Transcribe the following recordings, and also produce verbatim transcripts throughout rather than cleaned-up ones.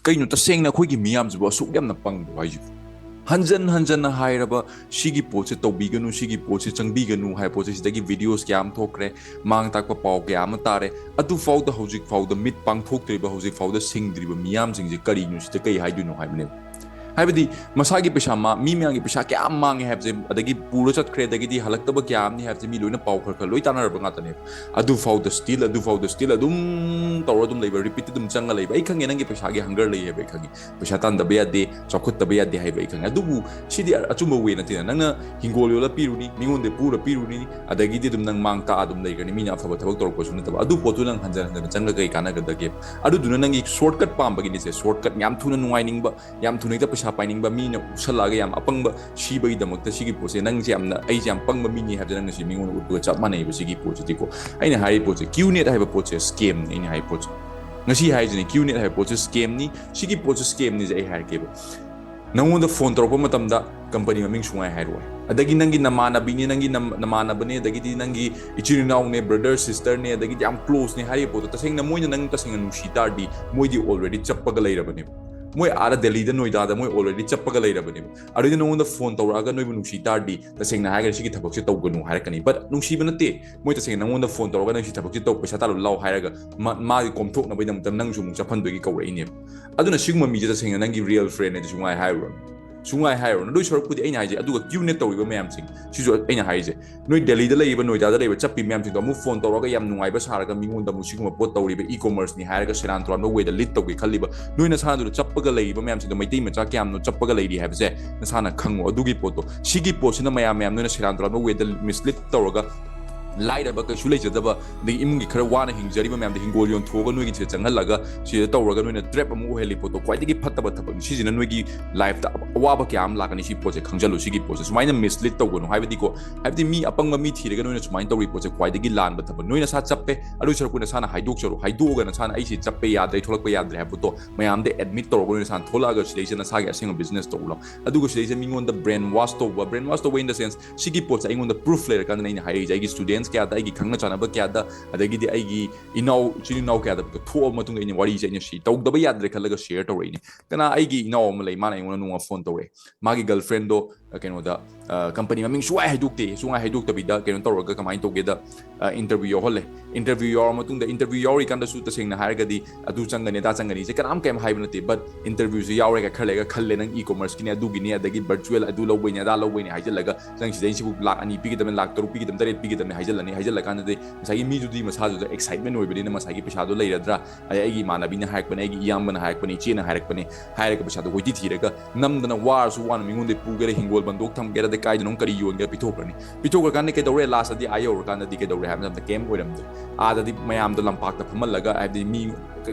ꯀꯩꯅꯣ ꯇꯁꯦꯡꯅ ꯑꯩꯈꯣꯏꯒꯤ ꯃꯤꯌꯥꯝꯁꯤꯕꯨ ꯑꯁꯨꯛ ꯌꯥꯝꯅ ꯄꯪꯕ꯭ꯔꯣ ꯍꯥꯏꯁꯤꯕꯨ? ꯍꯟꯖꯟ ꯍꯟꯖꯟꯅ ꯍꯥꯏꯔꯕ ꯁꯤꯒꯤ ꯄꯣꯠꯁꯦ ꯇꯧꯕꯤꯒꯅꯨ, ꯁꯤꯒꯤ ꯄꯣꯠꯁꯦ ꯆꯪꯕꯤꯒꯅꯨ ꯍꯥꯏꯕ ꯄꯣꯠꯁꯦ ꯁꯤꯗꯒꯤ videos ꯀꯌꯥ ꯑꯃ ꯊꯣꯛꯈ꯭ꯔꯦ, ꯃꯥꯡ ꯇꯥꯛꯄ ꯄꯥꯎ ꯀꯌꯥ ꯑꯃ ꯇꯥꯔꯦ꯫ ꯑꯗꯨꯐꯥꯎꯗ ꯍꯧꯖꯤꯛ ꯐꯥꯎꯗ ꯃꯤꯠ ꯄꯥꯡꯊꯣꯛꯇ꯭ꯔꯤꯕ, ꯍꯧꯖꯤꯛ ꯐꯥꯎꯗ ꯁꯤꯡꯗ꯭ꯔꯤꯕ ꯃꯤꯌꯥꯝꯁꯤꯡꯁꯦ ꯀꯔꯤꯅꯣ, ꯁꯤꯗ ꯀꯩ ꯍꯥꯏꯗꯣꯏꯅꯣ ꯍꯥꯏꯕꯅꯦꯕ꯫ ꯍꯥꯏꯕꯗꯤ ꯃꯁꯥꯒꯤ ꯄꯩꯁꯥ ꯃꯥ-, ꯃꯤ ꯃꯌꯥꯝꯒꯤ ꯄꯩꯁꯥ ꯀꯌꯥ ꯑꯃ ꯃꯥꯡꯉꯦ ꯍꯥꯏꯕꯁꯦ, ꯑꯗꯒꯤ ꯄꯨꯔ ꯆꯠꯈ꯭ꯔꯦ, ꯑꯗꯒꯤꯗꯤ ꯍꯜꯂꯛꯇꯕ ꯀꯌꯥ ꯑꯃꯅꯤ ꯍꯥꯏꯕꯁꯦ ꯃꯤ ꯂꯣꯏꯅ ꯄꯥꯎ ꯈꯔ ꯈꯔ ꯂꯣꯏ ꯇꯥꯟꯅꯔꯕ ꯉꯥꯛꯇꯅꯦꯕ꯫ ꯑꯗꯨꯐꯥꯎꯗ still, ꯑꯗꯨꯐꯥꯎꯗ still ꯑꯗꯨꯝ ꯇꯧꯔ ꯑꯗꯨꯝ ꯂꯩꯕ, repeat ꯑꯗꯨꯝ ꯆꯪꯉ ꯂꯩꯕ꯫ ꯑꯩ ꯈꯪꯉꯦ ꯅꯪꯒꯤ ꯄꯩꯁꯥꯒꯤ hunger ꯂꯩ ꯍꯥꯏꯕ ꯑꯩ ꯈꯪꯉꯦ, ꯄꯩꯁꯥ ꯇꯥꯟꯗꯕ ꯌꯥꯗꯦ, ꯆꯥꯎꯈꯠꯇꯕ ꯌꯥꯗꯦ ꯍꯥꯏꯕ ꯑꯩ ꯈꯪꯉꯦ꯫ ꯑꯗꯨꯕꯨ ꯁꯤꯗꯤ ꯑꯆꯨꯝꯕ way ꯅꯠꯇꯦꯅ꯫ ꯅꯪꯅ ꯍꯤꯡꯒꯣꯜ ꯌꯣꯜꯂ ꯄꯤꯔꯨꯅꯤ, ꯃꯤꯉꯣꯟꯗ ꯄꯨꯔ ꯄꯤꯔꯨꯅꯤ, ꯑꯗꯒꯤꯗꯤ ꯑꯗꯨꯝ ꯅꯪ ꯃꯥꯡ ꯇꯥꯛꯑ ꯑꯗꯨꯝ ꯂꯩꯈ꯭ꯔꯅꯤ, ꯃꯤꯅ ꯑꯐꯕ ꯊꯕꯛ ꯇꯧꯔꯛꯄꯁꯨ ꯅꯠꯇꯕ꯫ ꯑꯗꯨ ꯄꯣꯠꯇꯨ ꯅꯪ ꯍꯟꯖꯟ ꯍꯟꯖꯟꯅ ꯆꯪꯉꯒ ꯀꯩ ꯀꯥꯟꯅꯒꯗꯒꯦ? ꯑꯗꯨꯗꯨꯅ ꯅꯪꯒꯤ shortcut ꯄꯥꯝꯕꯒꯤꯅꯤꯁꯦ, shortcut, ꯌꯥꯝ ꯊꯨꯅ ꯅꯨꯡꯉꯥꯏꯅꯤꯡꯕ, ꯌꯥꯝ ꯊꯨꯅ ꯍꯦꯛꯇ ꯄꯩꯁꯥ ꯄꯥꯏꯅꯤꯡꯕ, ꯃꯤꯅ ꯎꯠꯁꯜꯂꯛꯑꯒ ꯌꯥꯝ ꯑꯄꯪꯕ ꯁꯤꯕꯒꯤꯗꯃꯛꯇ ꯁꯤꯒꯤ ꯄꯣꯠꯁꯦ, ꯅꯪꯁꯦ ꯌꯥꯝꯅ, ꯑꯩꯁꯦ ꯌꯥꯝ ꯄꯪꯕ ꯃꯤꯅꯤ ꯍꯥꯏꯕꯁꯦ ꯅꯪꯅ ꯁꯤ ꯃꯤꯉꯣꯟꯗ ꯎꯠꯄꯒ ꯆꯞ ꯃꯥꯟꯅꯩꯕ ꯁꯤꯒꯤ ꯄꯣꯠꯁꯤꯗꯤꯀꯣ꯫ ꯑꯩꯅ ꯍꯥꯏꯔꯤꯕ ꯄꯣꯠꯁꯦ, QNet ꯍꯥꯏꯕ ꯄꯣꯠꯁꯦ scamꯅꯤ꯫ ꯑꯩꯅ ꯍꯥꯏꯔꯤꯕ ꯄꯣꯠꯁꯦ, ꯉꯁꯤ ꯍꯥꯏꯔꯤꯁꯤꯅꯦ, QNet ꯍꯥꯏꯕ ꯄꯣꯠꯁꯦ scamꯅꯤ꯫ ꯁꯤꯒꯤ ꯄꯣꯠꯁꯦ scamꯅꯤꯁꯦ ꯑꯩ ꯍꯥꯏꯔꯛꯀꯦꯕ꯫ ꯅꯪꯉꯣꯟꯗ phone ꯇꯧꯔꯛꯄ ꯃꯇꯝꯗ company ꯃꯃꯤꯡ ꯁꯨꯡꯍꯥꯏ ꯍꯥꯏꯔꯣꯏ, ꯑꯗꯒꯤ ꯅꯪꯒꯤ ꯅꯃꯥꯟꯅꯕꯤꯅꯦ, ꯅꯪꯒꯤ ꯅꯝ-, ꯅꯃꯥꯟꯅꯕꯅꯦ, ꯑꯗꯒꯤꯗꯤ ꯅꯪꯒꯤ ꯏꯆꯤꯟ ꯏꯅꯥꯎꯅꯦ, brother sisterꯅꯦ, ꯑꯗꯒꯤꯗꯤ ꯌꯥꯝ closeꯅꯦ ꯍꯥꯏꯔꯤꯕ ꯄꯣꯠꯇꯣ, ꯇꯁꯦꯡꯅ ꯃꯣꯏꯅ ꯅꯪ ꯇꯁꯦꯡꯅ ꯅꯨꯡꯁꯤ ꯇꯥꯔꯗꯤ ꯃꯣꯏꯗꯤ already ꯆꯞꯄꯒ ꯂꯩꯔꯕꯅꯦꯕ꯫ ꯃꯣꯏ ꯑꯥꯗ ꯗꯦꯜꯂꯤꯗ, ꯅꯣꯏꯗꯥꯗ ꯃꯣꯏ already ꯆꯞꯄꯒ ꯂꯩꯔꯕꯅꯦꯕ꯫ ꯑꯗꯨꯗꯤ ꯅꯉꯣꯟꯗ phone ꯇꯧꯔꯛꯑꯒ ꯅꯣꯏꯕꯨ ꯅꯨꯡꯁꯤ ꯇꯥꯔꯗꯤ, ꯇꯁꯦꯡꯅ ꯍꯥꯏꯔꯒꯗꯤ ꯁꯤꯒꯤ ꯊꯕꯛꯁꯦ ꯇꯧꯒꯅꯨ ꯍꯥꯏꯔꯛꯀꯅꯤ꯫ But ꯅꯨꯡꯁꯤꯕ ꯅꯠꯇꯦ, ꯃꯣꯏ ꯇꯁꯦꯡꯅ ꯅꯉꯣꯟꯗ phone ꯇꯧꯔꯒ ꯅꯪ ꯁꯤ ꯊꯕꯛꯁꯦ ꯇꯧ, ꯄꯩꯁꯥ ꯇꯥꯜꯂꯨ ꯂꯥꯎ ꯍꯥꯏꯔꯒ ꯃꯥ-, ꯃꯥꯒꯤ ꯀꯣꯝꯊꯣꯛꯅꯕꯒꯤꯗꯃꯛꯇ ꯅꯪꯁꯨ ꯑꯃꯨꯛ ꯆꯞꯍꯟꯗꯣꯏꯒꯤ ꯀꯧꯔꯛꯏꯅꯦꯕ꯫ ꯑꯗꯨꯅ ꯁꯤꯒꯨꯝꯕ ꯃꯤꯁꯦ ꯇꯁꯦꯡꯅ ꯅꯪꯒꯤ real friend ꯍꯥꯏꯗꯤ ꯁꯨꯡꯉꯥꯏ ꯍꯥꯏꯔꯨꯔꯅꯨ꯫ ꯁꯨꯡꯉꯥꯏ ꯍꯥꯏꯔꯨꯔꯅꯨ꯫ ꯑꯗꯨꯏ ꯁꯔꯨꯛꯄꯨꯗꯤ ꯑꯩꯅ ꯍꯥꯏꯁꯦ, ꯑꯗꯨꯒ QNet ꯇꯧꯔꯤꯕ ꯃꯌꯥꯝꯁꯤꯡ ꯁꯤꯁꯨ ꯑꯩꯅ ꯍꯥꯏꯁꯦ, ꯅꯣꯏ ꯗꯦꯜꯂꯤꯗ ꯂꯩꯔꯤꯕ, ꯅꯣꯏꯗꯥꯗ ꯂꯩꯔꯤꯕ ꯆꯞꯄꯤ ꯃꯌꯥꯝꯁꯤꯡꯗꯣ ꯑꯃꯨꯛ phone ꯇꯧꯔꯒ ꯌꯥꯝ ꯅꯨꯡꯉꯥꯏꯕ ꯁꯥꯔꯒ ꯃꯤꯉꯣꯟꯗ ꯑꯃꯨꯛ ꯁꯤꯒꯨꯝꯕ ꯄꯣꯠ ꯇꯧꯔꯤꯕ e-commerceꯅꯤ ꯍꯥꯏꯔꯒ ꯁꯦꯔꯥꯟ ꯇꯨꯔꯥꯟꯕ wayꯗ lead ꯇꯧꯒꯦ ꯈꯜꯂꯤꯕ, ꯅꯣꯏ ꯅꯁꯥꯗꯨꯗ ꯆꯞꯄꯒ ꯂꯩꯔꯤꯕ ꯃꯌꯥꯝꯁꯤꯡꯗꯣ, ꯃꯩꯇꯩ ꯃꯆꯥ ꯀꯌꯥꯝꯅꯣ ꯆꯞꯄꯒ ꯂꯩꯔꯤ ꯍꯥꯏꯕꯁꯦ ꯅꯁꯥꯅ ꯈꯪꯉꯣ꯫ ꯑꯗꯨꯒꯤ ꯄꯣꯠꯇꯣ, ꯁꯤꯒꯤ ꯄꯣꯠꯁꯤꯅ ꯃꯌꯥꯝ ꯃꯌꯥꯝ ꯅꯣꯏꯅ ꯁꯦꯔꯥꯟ ꯇꯨꯔꯥꯟꯕ wayꯗ mislead ꯇꯧꯔꯒ ꯂꯥꯏꯔꯕ ꯀꯩꯁꯨ ꯂꯩꯖꯗꯕ, ꯑꯗꯒꯤ ꯏꯃꯨꯡꯒꯤ ꯈꯔ ꯋꯥꯅ ꯍꯤꯡꯖꯔꯤꯕ ꯃꯌꯥꯝꯗ ꯍꯤꯡꯒꯣꯜ ꯌꯣꯟꯊꯣꯛꯑꯒ ꯅꯣꯏꯒꯤꯁꯤꯗ ꯆꯪꯍꯜꯂꯒ ꯁꯤꯗ ꯇꯧꯔꯒ ꯅꯣꯏꯅ trap ꯑꯃꯨꯛ ꯑꯣꯏꯍꯜꯂꯤ ꯄꯣꯠꯇꯣ ꯈ꯭ꯋꯥꯏꯗꯒꯤ ꯐꯠꯇꯕ ꯊꯕꯛꯅꯤ꯫ ꯁꯤꯁꯤꯅ ꯅꯣꯏꯒꯤ lifeꯇ ꯑꯋꯥꯕ ꯀꯌꯥ ꯑꯃ ꯂꯥꯛꯀꯅꯤ꯫ ꯁꯤ ꯄꯣꯠꯁꯦ ꯈꯪꯖꯜꯂꯨ, ꯁꯤꯒꯤ ꯄꯣꯠꯁꯦ ꯁꯨꯃꯥꯏꯅ mislead ꯇꯧꯒꯅꯨ꯫ ꯍꯥꯏꯕꯗꯤꯀꯣ, ꯍꯥꯏꯕꯗꯤ ꯃꯤ ꯑꯄꯪꯕ ꯃꯤ ꯊꯤꯔꯒ ꯅꯣꯏꯅ ꯁꯨꯃꯥꯏꯅ ꯇꯧꯔꯤ ꯄꯣꯠꯁꯦ ꯈ꯭ꯋꯥꯏꯗꯒꯤ ꯂꯥꯟꯕ ꯊꯕꯛ꯫ ꯅꯣꯏ ꯅꯁꯥ ꯆꯞꯄꯦ, ꯑꯗꯨꯒꯤ ꯁꯔꯨꯛꯄꯨ ꯅꯁꯥꯅ ꯍꯥꯏꯗꯣꯛꯆꯔꯣ, ꯍꯥꯏꯗꯣꯛꯑꯒ ꯅꯁꯥꯅ ꯑꯩꯁꯤ ꯆꯞꯄꯦ, ꯌꯥꯗ꯭ꯔꯦ, ꯊꯣꯛꯂꯛꯄ ꯌꯥꯗ꯭ꯔꯦ ꯍꯥꯏꯕ ꯄꯣꯠꯇꯣ ꯃꯌꯥꯝꯗ admit ꯇꯧꯔꯒ ꯅꯣꯏ ꯅꯁꯥꯅ ꯊꯣꯛꯂꯛꯑꯒ ꯁꯤꯗꯩꯁꯤꯗ ꯅꯁꯥꯒꯤ ꯑꯁꯦꯡꯕ business ꯇꯧꯕ ꯂꯥꯎ꯫ ꯑꯗꯨꯒ ꯁꯤꯗꯩꯁꯤꯗ ꯃꯤꯉꯣꯟꯗ brain wash ꯇꯧꯕ, brain wash ꯇꯧꯕ in the sense, ꯁꯤꯒꯤ ꯄꯣꯠꯁꯦ ꯑꯩꯉꯣꯟꯗ proof ꯂꯩꯔꯀꯥꯟꯗꯅ ꯑꯩꯅ ꯍꯥꯏꯔꯛꯏꯁꯦ꯫ ꯑꯩꯒꯤ student ꯀꯌꯥꯗ, ꯑꯩꯒꯤ ꯈꯪꯅ ꯆꯥꯟꯅꯕ ꯀꯌꯥꯗ, ꯑꯗꯒꯤꯗꯤ ꯑꯩꯒꯤ ꯏꯅꯥꯎ ꯏꯆꯤꯟ ꯏꯅꯥꯎ ꯀꯌꯥꯗ ꯊꯣꯛꯑꯕ ꯃꯇꯨꯡꯗ ꯑꯩꯅ ꯋꯥꯔꯤꯁꯦ ꯑꯩꯅ ꯁꯤ ꯇꯧꯗꯕ ꯌꯥꯗ꯭ꯔꯦ ꯈꯜꯂꯒ ꯁꯤꯌꯔ ꯇꯧꯔꯛꯏꯅꯦ꯫ ꯀꯅꯥ, ꯑꯩꯒꯤ ꯏꯅꯥꯎ ꯑꯃ ꯂꯩ, ꯃꯥꯅ ꯑꯩꯉꯣꯟꯗ ꯅꯣꯡꯃ ꯐꯣꯟ ꯇꯧꯔꯛꯑꯦ꯫ ꯃꯥꯒꯤ ꯒꯔꯜꯐ꯭ꯔꯦꯟꯗꯣ ꯀꯩꯅꯣꯗ ꯀꯝꯄꯅꯤ ꯃꯃꯤꯡ ꯁꯨꯡꯍꯥꯏ ꯍꯥꯏꯗꯣꯛꯇꯦ꯫ ꯁꯨꯡꯍꯥꯏ ꯍꯥꯏꯗꯣꯛꯇꯕꯤꯗ ꯀꯩꯅꯣ ꯇꯧꯔꯒ ꯀꯃꯥꯏꯅ ꯇꯧꯒꯦꯗ, ꯏꯟꯇꯔꯚ꯭ꯌꯨ ꯌꯥꯎꯍꯜꯂꯦ꯫ ꯏꯟꯇꯔꯚ꯭ꯌꯨ ꯌꯥꯎꯔ ꯃꯇꯨꯡꯗ, ꯏꯟꯇꯔꯚ꯭ꯌꯨ ꯌꯥꯎꯔꯤꯀꯥꯟꯗꯁꯨ ꯇꯁꯦꯡꯅ ꯍꯥꯏꯔꯒꯗꯤ ꯑꯗꯨ ꯆꯪꯒꯅꯤ ꯑꯗꯥ ꯆꯪꯒꯅꯤꯁꯦ ꯀꯅꯥꯝ ꯀꯩꯝ ꯍꯥꯏꯕ ꯅꯠꯇꯦ꯫ ꯕꯠ ꯏꯟꯇꯔꯚ꯭ꯌꯨꯁꯦ ꯌꯥꯎꯔꯦꯒ ꯈꯔ ꯂꯩꯔꯒ ꯈꯜꯂꯦ, ꯅꯪ ꯏ ꯀꯣꯃꯔꯁꯀꯤꯅꯦ, ꯑꯗꯨꯒꯤꯅꯦ, ꯑꯗꯒꯤ ꯚꯔꯆꯨꯋꯦꯜ ꯑꯗꯨ ꯂꯧꯕꯩꯅꯦ ꯑꯗꯥ ꯂꯧꯕꯩꯅꯦ ꯍꯥꯏꯖꯜꯂꯒ, ꯅꯪ ꯁꯤꯗꯩꯁꯤꯕꯨ ꯂꯥꯛ ꯑꯅꯤ ꯄꯤꯒꯗꯕꯅꯤ, ꯂꯥꯛ ꯇꯔꯨꯛ ꯄꯤꯒꯗꯕꯅꯤ, ꯇꯔꯦꯠ ꯄꯤꯒꯗꯕꯅꯤ ꯍꯥꯏꯖꯜꯂꯅꯤ꯫ ꯍꯥꯏꯖꯜꯂꯀꯥꯟꯗꯗꯤ ꯉꯁꯥꯏꯒꯤ ꯃꯤꯗꯨꯗꯤ ꯃꯁꯥꯗꯨꯗ ꯑꯦꯛꯁꯥꯏꯠꯃꯦꯟ ꯑꯣꯏꯕꯅꯤꯅ ꯃꯁꯥꯒꯤ ꯄꯩꯁꯥꯗꯣ ꯂꯩꯔꯗ꯭ꯔꯥ? ꯑꯗꯩ ꯑꯩꯒꯤ ꯏꯃꯥꯟꯅꯕꯤꯅ ꯍꯥꯏꯔꯛꯄꯅꯦ, ꯑꯩꯒꯤ ꯏꯌꯥꯝꯕꯅ ꯍꯥꯏꯔꯛꯄꯅꯦ, ꯏꯆꯦꯅ ꯍꯥꯏꯔꯛꯄꯅꯦ ꯍꯥꯏꯔꯒ ꯄꯩꯁꯥꯗꯣ ꯀꯣꯏꯊꯤ ꯊꯤꯔꯒ ꯅꯝꯗꯅ ꯋꯥꯔꯁꯨ ꯋꯥꯅ ꯃꯤꯉꯣꯟꯗ ꯄꯨꯒꯦꯔꯥ, ꯍꯤꯡꯒꯣꯜ ꯕꯟꯗꯣꯛ ꯊꯝꯒꯦꯔꯥ, ꯑꯗꯩ ꯀꯥꯏꯗꯅꯣ ꯀꯔꯤ ꯌꯣꯟꯒꯦꯔꯥ ꯄꯤꯊꯣꯛꯈ꯭ꯔꯅꯤ꯫ ꯄꯤꯊꯣꯛꯈ꯭ꯔꯀꯥꯟꯗ ꯀꯩꯗꯧꯔꯦ? ꯂꯥꯁꯇꯗꯤ ꯑꯥ ꯌꯧꯔꯀꯥꯟꯗꯗꯤ ꯀꯩꯗꯧꯔꯦ ꯍꯥꯏꯕ ꯃꯇꯝꯗ ꯀꯩꯝ ꯑꯣꯏꯔꯝꯗꯦ꯫ ꯑꯥꯗꯗꯤ ꯃꯌꯥꯝꯗꯣ ꯂꯝꯄꯥꯛꯇ ꯐꯝꯍꯜꯂꯒ, ꯍꯥꯏꯕꯗꯤ ꯃꯤ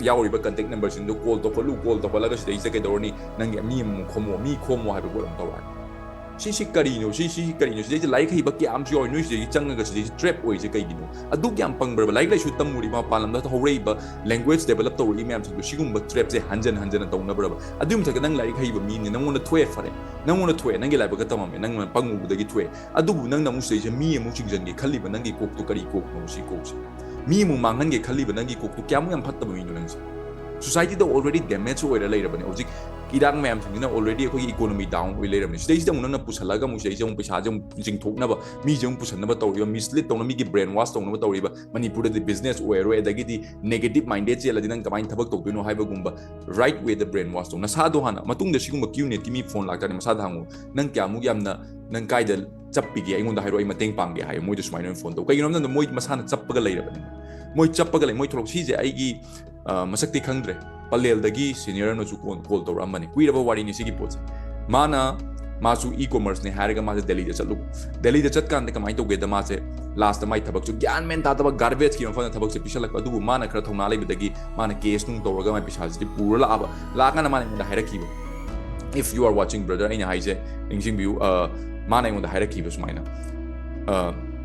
ꯌꯥꯎꯔꯤꯕ ꯀꯟꯇꯦꯛ ꯅꯝꯕꯔꯁꯤꯡꯗꯣ ꯀꯣꯜ ꯇꯧꯈꯠꯂꯨ, ꯀꯣꯜ ꯇꯧꯈꯠꯂꯒ ꯁꯤꯗꯩꯁꯤꯗ ꯀꯩꯗꯧꯔꯅꯤ, ꯅꯪꯒꯤ ꯃꯤ ꯑꯃꯃꯨꯛ ꯈꯣꯝꯃꯣ, ꯃꯤ ꯈꯣꯝꯃꯣ ꯍꯥꯏꯕ ꯄꯣꯠ ꯑꯃ ꯇꯧꯔꯛꯑꯅꯤ꯫ ꯁꯤꯁꯤ ꯀꯔꯤꯅꯣ? ꯁꯤꯁꯤ ꯀꯔꯤꯅꯣ? ꯁꯤꯗꯩꯁꯤꯗ ꯂꯥꯏꯔꯤꯛ ꯍꯩꯕ ꯀꯌꯥ ꯑꯃꯁꯨ ꯌꯥꯎꯔꯤ꯫ ꯅꯣꯏ ꯁꯤꯗꯩꯁꯤ ꯆꯪꯉꯒ ꯁꯤꯗꯩꯁꯤ ꯇ꯭ꯔꯦꯞ ꯑꯣꯏꯔꯤꯁꯦ ꯀꯩꯒꯤꯅꯣ? ꯑꯗꯨꯛ ꯌꯥꯝ ꯄꯪꯕ꯭ꯔꯕ? ꯂꯥꯏꯔꯤꯛ ꯂꯥꯏꯁꯨ ꯇꯝꯃꯨꯔꯤꯕ, ꯃꯄꯥꯟ ꯂꯝꯗ ꯍꯧꯔꯛꯏꯕ, ꯂꯦꯡꯒ꯭ꯋꯦꯖ ꯗꯦꯕꯂꯞ ꯇꯧꯔꯛꯏ ꯃꯌꯥꯝꯁꯤꯡꯗꯣ ꯁꯤꯒꯨꯝꯕ ꯇ꯭ꯔꯦꯞꯁꯦ ꯍꯟꯖꯟ ꯍꯟꯖꯟꯅ ꯇꯧꯅꯕ꯭ꯔꯕ? ꯑꯗꯨꯒꯤ ꯃꯊꯛꯇ ꯅꯪ ꯂꯥꯏꯔꯤꯛ ꯍꯩꯕ ꯃꯤꯅꯤ, ꯅꯪꯉꯣꯟꯗ ꯊꯣꯛꯑꯦ, ꯐꯔꯦ, ꯅꯪꯉꯣꯟꯗ ꯊꯣꯛꯑꯦ, ꯅꯪꯒꯤ ꯂꯥꯏꯕꯛꯀ ꯇꯝꯃꯝꯃꯦ, ꯅꯪꯅ ꯄꯪꯉꯨꯕꯗꯒꯤ ꯊꯣꯛꯑꯦ꯫ ꯑꯗꯨꯕꯨ ꯅꯪꯅ ꯑꯃꯨꯛ ꯁꯤꯗꯩꯁꯤꯗ ꯃꯤ ꯑꯃꯨꯛ ꯆꯤꯡꯁꯤꯟꯒꯦ ꯈꯜꯂꯤꯕ ꯅꯪꯒꯤ ꯀꯣꯛꯇꯨ ꯀꯔꯤ ꯀꯣꯛꯅꯣ? ꯁꯤ ꯀꯣꯛꯁꯦ꯫ ꯃꯤ ꯑꯃꯨꯛ ꯃꯥꯡꯍꯟꯒꯦ ꯈꯜꯂꯤꯕ ꯅꯪꯒꯤ ꯀꯣꯛꯇꯨ ꯀꯌꯥꯃꯨꯛ ꯌꯥꯝ ꯐꯠꯇꯕ ꯃꯤꯅꯣ ꯅꯪꯁꯦ? ꯁꯣꯁꯥꯏꯇꯤꯗ already damage ꯑꯣꯏꯔ ꯂꯩꯔꯕꯅꯦ ꯍꯧꯖꯤꯛ꯫ ꯏꯔꯥꯡ ꯃꯌꯥꯝꯁꯤꯡꯁꯤꯅ already ꯑꯩꯈꯣꯏꯒꯤ ꯏꯀꯣꯅꯣꯃꯤ ꯗꯥꯎꯟ ꯑꯣꯏ ꯂꯩꯔꯕꯅꯤ꯫ ꯁꯤꯗꯩꯁꯤꯗ ꯑꯃꯨꯛ ꯅꯪꯅ ꯄꯨꯁꯜꯂꯒ ꯑꯃꯨꯛ ꯁꯤꯗꯩꯁꯤꯗ ꯑꯃꯨꯛ ꯄꯩꯁꯥꯁꯦ ꯑꯃꯨꯛ ꯆꯤꯡꯊꯣꯛꯅꯕ, ꯃꯤꯁꯦ ꯑꯃꯨꯛ ꯄꯨꯁꯟꯅꯕ ꯇꯧꯔꯤꯕ, ꯃꯤꯁꯂꯤꯠ ꯇꯧꯅ, ꯃꯤꯒꯤ ꯕ꯭ꯔꯦꯟ ꯋꯥꯁ ꯇꯧꯅꯕ ꯇꯧꯔꯤꯕ, ꯃꯅꯤꯄꯨꯔꯗꯗꯤ ꯕꯤꯖꯤꯅꯦꯁ ꯑꯣꯏꯔꯔꯣꯏ, ꯑꯗꯒꯤꯗꯤ ꯅꯦꯒꯦꯇꯤꯚ ꯃꯥꯏꯟꯗꯦꯠ ꯆꯦꯜꯂꯗꯤ ꯅꯪ ꯀꯃꯥꯏꯅ ꯊꯕꯛ ꯇꯧꯗꯣꯏꯅꯣ ꯍꯥꯏꯕꯒꯨꯝꯕ꯫ ꯔꯥꯏꯠ ꯋꯦꯗ ꯕ꯭ꯔꯦꯟ ꯋꯥꯁ ꯇꯧ꯫ ꯅꯁꯥꯗꯣ ꯍꯥꯟꯅ, ꯃꯇꯨꯡꯗ ꯁꯤꯒꯨꯝꯕ ꯀ꯭ꯌꯨ ꯅꯦꯠꯀꯤ ꯃꯤ ꯐꯣꯟ ꯂꯥꯛꯇꯥꯔꯗꯤ ꯃꯁꯥꯗ ꯍꯪꯉꯨ, ꯅꯪ ꯀꯌꯥꯃꯨꯛ ꯌꯥꯝꯅ, ꯅꯪ ꯀꯥꯏꯗ ꯆꯞꯄꯤꯒꯦ? ꯑꯩꯉꯣꯟꯗ ꯍꯥꯏꯔꯛꯑꯣ, ꯑꯩ ꯃꯇꯦꯡ ꯄꯥꯡꯒꯦ ꯍꯥꯏꯌꯨ꯫ ꯃꯣꯏꯗ ꯁꯨꯃꯥꯏꯅ ꯑꯣꯏꯅ ꯐꯣꯟ ꯇꯧ꯫ ꯀꯩꯒꯤꯅꯣ ꯍꯥꯏꯕ ꯃꯇꯝꯗ ꯃꯣꯏ ꯃꯁꯥꯅ ꯆꯞꯄꯒ ꯂꯩꯔꯕꯅꯤ꯫ ꯃꯣꯏ ꯆꯞꯄꯒ ꯂꯩ꯫ ꯃꯣꯏ ꯊꯣꯛꯂꯛ-, ꯁꯤꯁꯦ ꯑꯩꯒꯤ, ꯑ, ꯃꯁꯛꯇꯤ ꯈꯪꯗ꯭ꯔꯦ, ꯄꯂꯦꯜꯗꯒꯤ ꯁꯦꯅꯤꯌꯔ ꯑꯃꯅꯁꯨ ꯀꯣꯜ, ꯀꯣꯜ ꯇꯧꯔꯛꯑꯝꯕꯅꯤ꯫ ꯀꯨꯏꯔꯕ ꯋꯥꯔꯤꯅꯤ ꯁꯤꯒꯤ ꯄꯣꯠꯁꯦ꯫ ꯃꯥꯅ, ꯃꯥꯁꯨ ꯏ ꯀꯣꯃꯔꯁꯅꯦ ꯍꯥꯏꯔꯒ ꯃꯥꯁꯦ ꯗꯦꯜꯂꯤꯗ ꯆꯠꯂꯨꯕ꯫ ꯗꯦꯜꯂꯤꯗ ꯆꯠꯀꯥꯟꯗ ꯀꯃꯥꯏꯅ ꯇꯧꯒꯦꯗ, ꯃꯥꯁꯦ ꯂꯥꯁꯇ ꯃꯥꯏ ꯊꯕꯛꯁꯨ ꯒ꯭ꯌꯥꯟ ꯃꯦꯟ ꯇꯥꯗꯕ ꯒꯥꯔꯕꯦꯖꯀꯤ ꯃꯐꯝꯗ ꯊꯕꯛꯁꯦ ꯄꯤꯁꯜꯂꯛꯄ꯫ ꯑꯗꯨꯕꯨ ꯃꯥꯅ ꯈꯔ ꯊꯧꯅꯥ ꯂꯩꯕꯗꯒꯤ ꯃꯥꯅ ꯀꯦꯁ ꯅꯨꯡ ꯇꯧꯔꯒ ꯃꯥꯏ ꯄꯩꯁꯥꯁꯤꯗꯤ ꯄꯨꯔ ꯂꯥꯛꯑꯕ꯫ ꯂꯥꯛꯑꯀꯥꯟꯗ ꯃꯥꯅ ꯑꯩꯉꯣꯟꯗ ꯍꯥꯏꯔꯛꯈꯤꯕ, "If you are watching, brother," ꯑꯩꯅ ꯍꯥꯏꯁꯦ ꯅꯤꯡꯁꯤꯡꯕꯤꯌꯨ, ꯑ, ꯃꯥꯅ ꯑꯩꯉꯣꯟꯗ ꯍꯥꯏꯔꯛꯈꯤꯕ ꯁꯨꯃꯥꯏꯅ, ꯑ,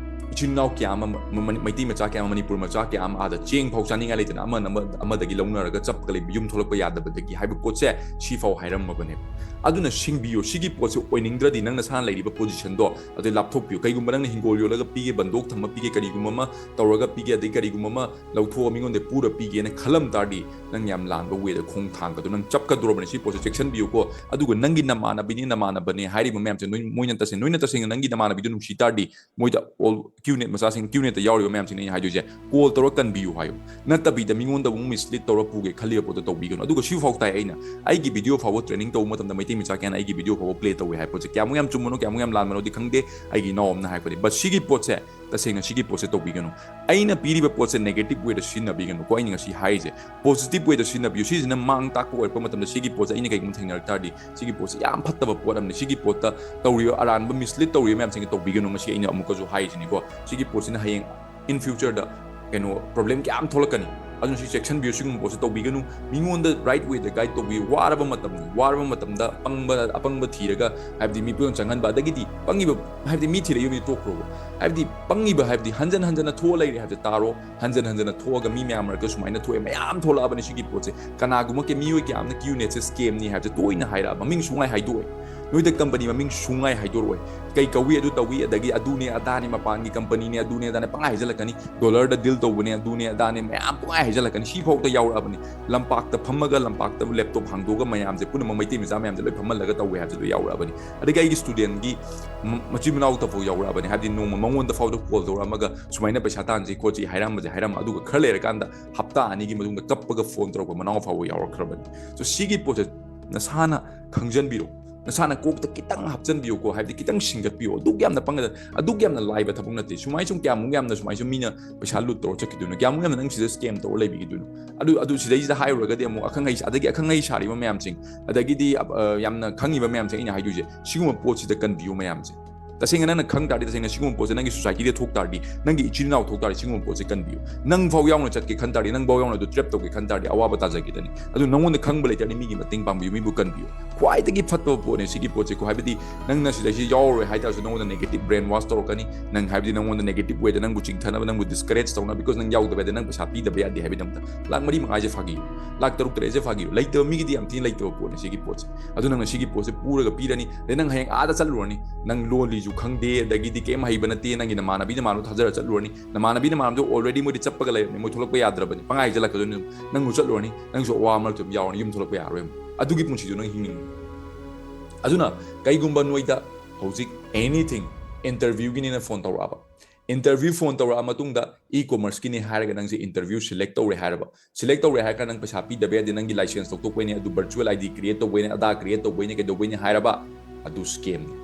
ꯏꯆꯤꯟ ꯏꯅꯥꯎ ꯀꯌꯥ ꯑꯃ, ꯃ-, ꯃ-, ꯃꯩꯇꯩ ꯃꯆꯥ ꯀꯌꯥ ꯑꯃ, ꯃꯅꯤꯄꯨꯔ ꯃꯆꯥ ꯀꯌꯥ ꯑꯃ ꯑꯥꯗ ꯆꯦꯡ ꯐꯥꯎ ꯆꯥꯅꯤꯡꯉꯥꯏ ꯂꯩꯇꯅ ꯑꯃꯅ ꯑꯃ-, ꯑꯃꯗꯒꯤ ꯂꯧꯅꯔꯒ ꯆꯞꯄꯒ ꯂꯩꯕ, ꯌꯨꯝ ꯊꯣꯛꯂꯛꯄ ꯌꯥꯗꯕꯗꯒꯤ ꯍꯥꯏꯕ ꯄꯣꯠꯁꯦ ꯁꯤꯐꯥꯎ ꯍꯥꯏꯔꯝꯃꯕꯅꯦꯕ꯫ ꯑꯗꯨꯅ ꯁꯤꯡꯕꯤꯌꯨ, ꯁꯤꯒꯤ ꯄꯣꯠꯁꯦ ꯑꯣꯏꯅꯤꯡꯗ꯭ꯔꯗꯤ ꯅꯪ ꯅꯁꯥꯅ ꯂꯩꯔꯤꯕ positionꯗꯣ ꯑꯗꯩ ꯂꯥꯞꯊꯣꯛꯄꯤꯌꯨ꯫ ꯀꯩꯒꯨꯝꯕ ꯅꯪꯅ ꯍꯤꯡꯒꯣꯜ ꯌꯣꯜꯂꯒ ꯄꯤꯒꯦ, ꯕꯟꯗꯣꯛ ꯊꯝꯃ ꯄꯤꯒꯦ, ꯀꯔꯤꯒꯨꯝꯕ ꯑꯃ ꯇꯧꯔꯒ ꯄꯤꯒꯦ, ꯑꯗꯩ ꯀꯔꯤꯒꯨꯝꯕ ꯑꯃ ꯂꯧꯊꯣꯛꯑ ꯃꯤꯉꯣꯟꯗ ꯄꯨꯔ ꯄꯤꯒꯦꯅ ꯈꯜꯂꯝ ꯇꯥꯔꯗꯤ ꯅꯪ ꯌꯥꯝ ꯂꯥꯟꯕ wayꯗ ꯈꯣꯡ ꯊꯥꯡꯒꯗꯣ, ꯅꯪ ꯆꯞꯀꯗꯧꯔꯕꯅꯤ꯫ ꯁꯤ ꯄꯣꯠꯁꯦ ꯆꯦꯛꯁꯤꯟꯕꯤꯌꯨꯀꯣ꯫ ꯑꯗꯨꯒ ꯅꯪꯒꯤ ꯅꯃꯥꯟꯅꯕꯤꯅꯤ, ꯅꯃꯥꯟꯅꯕꯅꯦ ꯍꯥꯏꯔꯤꯕ ꯃꯌꯥꯝꯁꯦ ꯅꯣꯏ, ꯃꯣꯏꯅ ꯇꯁꯦꯡꯅ, ꯅꯣꯏꯅ ꯇꯁꯦꯡꯅ ꯅꯪꯒꯤ ꯅꯃꯥꯟꯅꯕꯤꯗꯣ ꯅꯨꯡꯁꯤ ꯇꯥꯔꯗꯤ ꯃꯣꯏꯗ all QNet ꯃꯆꯥꯁꯤꯡ, QNetꯇ ꯌꯥꯎꯔꯤꯕ ꯃꯌꯥꯝꯁꯤꯡꯅ ꯑꯩꯅ ꯍꯥꯏꯗꯣꯏꯁꯦ, call ꯇꯧꯔ ꯀꯟꯕꯤꯌꯨ ꯍꯥꯏꯌꯨ꯫ ꯅꯠꯇꯕꯤꯗ ꯃꯤꯉꯣꯟꯗ ꯑꯃꯨꯛ mislead ꯇꯧꯔ ꯄꯨꯒꯦ ꯈꯜꯂꯤꯕ ꯄꯣꯠꯇꯣ ꯇꯧꯕꯤꯒꯅꯨ꯫ ꯑꯗꯨꯒ ꯁꯤꯐꯥꯎ ꯇꯥꯏ ꯑꯩꯅ, ꯑꯩꯒꯤ video ꯐꯥꯎꯕ training ꯇꯧꯕ ꯃꯇꯝꯗ ꯃꯩꯇꯩ ꯃꯆꯥ ꯀꯌꯥꯅ ꯑꯩꯒꯤ video ꯐꯥꯎꯕ play ꯇꯧꯋꯦ ꯍꯥꯏꯕ ꯄꯣꯠꯁꯦ ꯀꯌꯥꯃꯨꯛ ꯌꯥꯝ ꯆꯨꯝꯕꯅꯣ, ꯀꯌꯥꯃꯨꯛ ꯌꯥꯝ ꯂꯥꯟꯕꯅꯣꯗꯤ ꯈꯪꯗꯦ꯫ ꯑꯩꯒꯤ ꯏꯅꯥꯎ ꯑꯃꯅ ꯍꯥꯏꯔꯛꯄꯗꯤ, but ꯁꯤꯒꯤ ꯄꯣꯠꯁꯦ, ꯇꯁꯦꯡꯅ ꯁꯤꯒꯤ ꯄꯣꯠꯁꯦ ꯇꯧꯕꯤꯒꯅꯨ꯫ ꯑꯩꯅ ꯄꯤꯔꯤꯕ ꯄꯣꯠꯁꯦ negative wayꯗ ꯁꯤꯖꯤꯟꯅꯕꯤꯒꯅꯨꯀꯣ꯫ ꯑꯩꯅ ꯉꯁꯤ ꯍꯥꯏꯔꯤꯁꯦ positive wayꯗ ꯁꯤꯖꯤꯟꯅꯕꯤꯌꯨ꯫ ꯁꯤꯁꯤꯅ ꯃꯥꯡ ꯇꯥꯛꯄ ꯑꯣꯏꯔꯛꯄ ꯃꯇꯝꯗ ꯁꯤꯒꯤ ꯄꯣꯠꯁꯦ ꯑꯩꯅ ꯀꯩꯒꯨꯝꯕ ꯊꯦꯡꯅꯔꯛ ꯇꯥꯔꯗꯤ ꯁꯤꯒꯤ ꯄꯣꯠꯁꯦ ꯌꯥꯝ ꯐꯠꯇꯕ ꯄꯣꯠ ꯑꯃꯅꯤ꯫ ꯁꯤꯒꯤ ꯄꯣꯠꯇ ꯇꯧꯔꯤꯕ ꯑꯔꯥꯟꯕ mislead ꯇꯧꯔꯤꯕ ꯃꯌꯥꯝꯁꯤꯡꯁꯦ ꯇꯧꯕꯤꯒꯅꯨ꯫ ꯃꯁꯤ ꯑꯩꯅ ꯑꯃꯨꯛꯀꯁꯨ ꯍꯥꯏꯔꯤꯁꯤꯅꯤꯀꯣ꯫ ꯁꯤꯒꯤ ꯄꯣꯠꯁꯤꯅ ꯍꯌꯦꯡ in futureꯗ ꯀꯩꯅꯣ problem ꯀꯌꯥꯝ ꯊꯣꯛꯂꯛꯀꯅꯤ꯫ ꯑꯗꯨꯅ ꯁꯤ ꯆꯦꯛꯁꯤꯟꯕꯤꯌꯨ, ꯁꯤꯒꯨꯝꯕ ꯄꯣꯠꯁꯦ ꯇꯧꯕꯤꯒꯅꯨ꯫ ꯃꯤꯉꯣꯟꯗ right wayꯗ guide ꯇꯧꯕꯤꯌꯨ꯫ ꯋꯥꯔꯕ ꯃꯇꯝꯅꯤ, ꯋꯥꯔꯕ ꯃꯇꯝꯗ ꯑꯄꯪꯕ, ꯑꯄꯪꯕ ꯊꯤꯔꯒ, ꯍꯥꯏꯕꯗꯤ ꯃꯤ ꯄꯨꯟꯅ ꯆꯪꯍꯟꯕ, ꯑꯗꯒꯤꯗꯤ ꯄꯪꯉꯤꯕ, ꯍꯥꯏꯕꯗꯤ ꯃꯤ ꯊꯤꯔꯛꯏꯕ ꯃꯤ ꯇꯣꯛꯈ꯭ꯔꯣꯕ꯫ ꯍꯥꯏꯕꯗꯤ ꯄꯪꯉꯤꯕ ꯍꯥꯏꯕꯗꯤ ꯍꯟꯖꯟ ꯍꯟꯖꯟꯅ ꯊꯣꯛꯑ ꯂꯩꯔꯦ ꯍꯥꯏꯕꯁꯦ ꯇꯥꯔꯣ꯫ ꯍꯟꯖꯟ ꯍꯟꯖꯟꯅ ꯊꯣꯛꯑꯒ ꯃꯤ ꯃꯌꯥꯝ ꯃꯔꯛꯇ ꯁꯨꯃꯥꯏꯅ ꯊꯣꯛꯑꯦ, ꯃꯌꯥꯝ ꯊꯣꯛꯂꯛꯑꯕꯅꯤ ꯁꯤꯒꯤ ꯄꯣꯠꯁꯦ꯫ ꯀꯅꯥꯒꯨꯝꯕ ꯀꯦ-, ꯃꯤꯑꯣꯏ ꯀꯌꯥ ꯑꯃꯅ QNetꯁꯦ scamꯅꯤ ꯍꯥꯏꯕꯁꯦ ꯇꯣꯏꯅ ꯍꯥꯏꯔꯛꯑꯕ, ꯃꯃꯤꯡ ꯁꯨꯡꯍꯥꯏ ꯍꯥꯏꯗꯣꯛꯑꯣꯏ꯫ ꯅꯣꯏꯗ company ꯃꯃꯤꯡ ꯁꯨꯡꯍꯥꯏ ꯍꯥꯏꯗꯣꯔꯛꯑꯣꯏ꯫ ꯀꯩ ꯀꯧꯏ, ꯑꯗꯨ ꯇꯧꯏ, ꯑꯗꯒꯤ ꯑꯗꯨꯅꯦ ꯑꯗꯥꯅꯦ, ꯃꯄꯥꯟꯒꯤ companyꯅꯦ, ꯑꯗꯨꯅꯦ ꯑꯗꯥꯅꯦ, ꯄꯪꯍꯥꯏ ꯍꯥꯏꯖꯜꯂꯛꯀꯅꯤ꯫ Dollarꯗ deal ꯇꯧꯕꯅꯦ, ꯑꯗꯨꯅꯦ ꯑꯗꯥꯅꯦ, ꯃꯌꯥꯝ ꯄꯪꯍꯥꯏ ꯍꯥꯏꯖꯜꯂꯛꯀꯅꯤ꯫ ꯁꯤꯐꯥꯎꯗ ꯌꯥꯎꯔꯛꯑꯕꯅꯤ꯫ ꯂꯝꯄꯥꯛꯇ ꯐꯝꯃꯒ, ꯂꯝꯄꯥꯛꯇ laptop ꯍꯥꯡꯗꯣꯛꯑꯒ ꯃꯌꯥꯝꯁꯦ ꯄꯨꯝꯅꯃꯛ ꯃꯩꯇꯩ ꯃꯆꯥ ꯃꯌꯥꯝꯁꯦ ꯂꯣꯏ ꯐꯝꯍꯜꯂꯒ ꯇꯧꯋꯦ ꯍꯥꯏꯕꯁꯦ ꯂꯣꯏ ꯌꯥꯎꯔꯛꯑꯕꯅꯤ꯫ ꯑꯗꯒꯤ ꯑꯩꯒꯤ studentꯀꯤ ꯃ-, ꯃꯆꯤꯟ ꯃꯅꯥꯎꯇꯐꯥꯎ ꯌꯥꯎꯔꯛꯑꯕꯅꯤ꯫ ꯍꯥꯏꯕꯗꯤ ꯅꯣꯡꯃ ꯃꯉꯣꯟꯗ ꯐꯥꯎꯗ call ꯇꯧꯔꯛꯑꯝꯃꯒ ꯁꯨꯃꯥꯏꯅ ꯄꯩꯁꯥ ꯇꯥꯟꯁꯤ ꯈꯣꯠꯁꯤ ꯍꯥꯏꯔꯝꯕꯁꯦ ꯍꯥꯏꯔꯝꯃ, ꯑꯗꯨꯒ ꯈꯔ ꯂꯩꯔꯀꯥꯟꯗ ꯍꯞꯇꯥ ꯑꯅꯤꯒꯤ ꯃꯇꯨꯡꯗ ꯀꯞꯄꯒ phone ꯇꯧꯔꯛꯄ ꯃꯅꯥꯎ ꯐꯥꯎꯕ ꯌꯥꯎꯔꯛꯈ꯭ꯔꯕꯅꯤ꯫ So ꯁꯤꯒꯤ ꯄꯣꯠꯁꯦ ꯅꯁꯥꯅ ꯈꯪꯖꯟꯕꯤꯔꯣ, ꯅꯁꯥꯅ ꯀꯣꯛꯇ ꯈꯤꯇꯪ ꯍꯥꯞꯆꯟꯕꯤꯌꯨꯀꯣ꯫ ꯍꯥꯏꯕꯗꯤ ꯈꯤꯇꯪ ꯁꯤꯡꯒꯠꯄꯤꯌꯣ꯫ ꯑꯗꯨꯛ ꯌꯥꯝꯅ ꯄꯪꯒꯗ-, ꯑꯗꯨꯛ ꯌꯥꯝꯅ ꯂꯥꯏꯕ ꯊꯕꯛ ꯅꯠꯇꯦ꯫ ꯁꯨꯃꯥꯏ ꯁꯨꯝ ꯀꯌꯥꯃꯨꯛ ꯌꯥꯝꯅ ꯁꯨꯃꯥꯏ ꯁꯨꯝ ꯃꯤꯅ ꯄꯩꯁꯥ loot ꯇꯧꯔ ꯆꯠꯈꯤꯗꯣꯏꯅꯣ? ꯀꯌꯥꯃꯨꯛ ꯌꯥꯝꯅ ꯅꯪ ꯁꯤꯗ scam ꯇꯧꯔ ꯂꯩꯕꯤꯈꯤꯗꯣꯏꯅꯣ? ꯑꯗꯨ, ꯑꯗꯨ ꯁꯤꯗꯩꯁꯤꯗ ꯍꯥꯏꯔꯨꯔꯒꯗꯤ ꯑꯃꯨꯛ ꯑꯈꯪ ꯑꯍꯩ, ꯑꯗꯒꯤ ꯑꯈꯪ ꯑꯍꯩ ꯁꯥꯔꯤꯕ ꯃꯌꯥꯝꯁꯤꯡ, ꯑꯗꯒꯤꯗꯤ, ꯑ, ꯌꯥꯝꯅ ꯈꯪꯉꯤꯕ ꯃꯌꯥꯝꯁꯦ ꯑꯩꯅ ꯍꯥꯏꯗꯣꯏꯁꯦ, ꯁꯤꯒꯨꯝꯕ ꯄꯣꯠꯁꯤꯗ ꯀꯟꯕꯤꯌꯨ ꯃꯌꯥꯝꯁꯦ꯫ ꯇꯁꯦꯡꯅ ꯅꯪꯅ ꯈꯪ ꯇꯥꯔꯗꯤ, ꯇꯁꯦꯡꯅ ꯁꯤꯒꯨꯝꯕ ꯄꯣꯠꯁꯦ ꯅꯪꯒꯤ societyꯗ ꯊꯣꯛ ꯇꯥꯔꯗꯤ, ꯅꯪꯒꯤ ꯏꯆꯤꯜ ꯏꯅꯥꯎ ꯊꯣꯛ ꯇꯥꯔꯗꯤ, ꯁꯤꯒꯨꯝꯕ ꯄꯣꯠꯁꯦ ꯀꯟꯕꯤꯌꯨ꯫ ꯅꯪ ꯐꯥꯎ ꯌꯥꯎꯅ ꯆꯠꯀꯦ ꯈꯟ ꯇꯥꯔꯗꯤ, ꯅꯪ ꯐꯥꯎ ꯌꯥꯎꯅ ꯑꯗꯨ trap ꯇꯧꯒꯦ ꯈꯟ ꯇꯥꯔꯗꯤ, ꯑꯋꯥꯕ ꯇꯥꯖꯈꯤꯗꯅꯤ꯫ ꯑꯗꯨ ꯅꯪꯉꯣꯟꯗ ꯈꯪꯕ ꯂꯩ ꯇꯥꯔꯗꯤ, ꯃꯤꯒꯤ ꯃꯇꯦꯡ ꯄꯥꯡꯕꯤꯌꯨ, ꯃꯤꯕꯨ ꯀꯟꯕꯤꯌꯨ꯫ ꯈ꯭ꯋꯥꯏꯗꯒꯤ ꯐꯠꯇꯕ ꯄꯣꯠꯅꯦ ꯁꯤꯒꯤ ꯄꯣꯠꯁꯦ꯫ ꯀꯣ ꯍꯥꯏꯕꯗꯤ ꯅꯪꯅ ꯁꯤꯗꯩꯁꯤ ꯌꯥꯎꯔꯔꯣꯏ ꯍꯥꯏ ꯇꯥꯔꯁꯨ ꯅꯉꯣꯟꯗ negative brain wash ꯇꯧꯔꯛꯀꯅꯤ꯫ ꯅꯪ ꯍꯥꯏꯕꯗꯤ ꯅꯉꯣꯟꯗ negative way ꯗ ꯅꯪꯕꯨ ꯆꯤꯡꯊꯅꯕ, ꯅꯪꯕꯨ discourage ꯇꯧꯅꯕ, because ꯅꯪ ꯌꯥꯎꯗꯕ ꯌꯥꯗꯦ, ꯅꯪ ꯄꯩꯁꯥ ꯄꯤꯗꯕ ꯌꯥꯗꯦ ꯍꯥꯏꯕꯒꯤꯗꯃꯛꯇ꯫ ꯂꯥꯛ ꯃꯔꯤ ꯃꯉꯥꯁꯦ ꯐꯥꯒꯤꯌꯨ, ꯂꯥꯛ ꯇꯔꯨꯛ ꯇꯔꯦꯠꯁꯦ ꯐꯥꯒꯤꯌꯨ꯫ ꯂꯩꯇꯕ ꯃꯤꯒꯤꯗꯤ ꯌꯥꯝ ꯊꯤꯅ ꯂꯩꯇꯕ ꯄꯣꯠꯅꯦ ꯁꯤꯒꯤ ꯄꯣꯠꯁꯦ꯫ ꯑꯗꯨ ꯅꯪꯅ ꯁꯤꯒꯤ ꯄꯣꯠꯁꯦ ꯄꯨꯔꯒ ꯄꯤꯔꯅꯤ, ꯑꯗꯩ ꯅꯪ ꯍꯌꯦꯡ ꯑꯥꯗ ꯆꯠꯂꯨꯔꯅꯤ, ꯅꯪ ꯂꯣꯜꯂꯤꯁꯨ ꯈꯪꯗꯦ, ꯑꯗꯒꯤꯗꯤ ꯀꯩꯝ ꯍꯩꯕ ꯅꯠꯇꯦ, ꯅꯪꯒꯤ ꯅꯃꯥꯟꯅꯕꯤ ꯅꯃꯥꯟꯅꯕ ꯊꯥꯖꯔ ꯆꯠꯂꯨꯔꯅꯤ, ꯅꯃꯥꯟꯅꯕꯤ ꯅꯃꯥꯟꯅꯕꯗꯣ already ꯃꯣꯏꯗꯤ ꯆꯠꯄꯒ ꯂꯩꯔꯕꯅꯤ, ꯃꯣꯏ ꯊꯣꯛꯂꯛꯄ ꯌꯥꯗ꯭ꯔꯕꯅꯤ, ꯄꯪꯍꯥꯏ ꯍꯥꯏꯖꯜꯂꯛꯀꯗꯣꯏꯅꯤ꯫ ꯅꯪꯁꯨ ꯑꯋꯥꯕ ꯃꯔꯛꯇ ꯑꯗꯨꯝ ꯌꯥꯎꯔꯅꯤ, ꯌꯨꯝ ꯊꯣꯛꯂꯛꯄ ꯌꯥꯔꯔꯣꯏ ꯑꯃꯨꯛ꯫ ꯑꯗꯨꯒꯤ ꯄꯨꯟꯁꯤꯗꯣ ꯅꯪ ꯍꯤꯡꯅꯤꯡꯉꯤ꯫ ꯑꯗꯨꯅ ꯀꯩꯒꯨꯝꯕ ꯅꯣꯏꯗ ꯍꯧꯖꯤꯛ anything, interview ꯒꯤꯅꯦꯅ phone ꯇꯧꯔꯛꯑꯕ, interview phone ꯇꯧꯔꯛꯑ ꯃꯇꯨꯡꯗ e-commerce ꯀꯤꯅꯦ ꯍꯥꯏꯔꯒ ꯅꯪꯁꯦ interview select ꯇꯧꯔꯦ ꯍꯥꯏꯔꯕ, select ꯇꯧꯔꯦ ꯍꯥꯏꯔꯒ ꯅꯪ ꯄꯩꯁꯥ ꯄꯤꯗꯕ ꯌꯥꯗꯦ, ꯅꯪꯒꯤ license ꯂꯧꯊꯣꯛꯄꯩꯅꯦ, ꯑꯗꯨ virtual I D create ꯇꯧꯕꯩꯅꯦ, ꯑꯗꯥ create ꯇꯧꯕꯩꯅꯦ, ꯀꯩꯗꯧꯕꯩꯅꯦ ꯍꯥꯏꯔꯕ, ꯑꯗꯨ scam ꯅꯦ,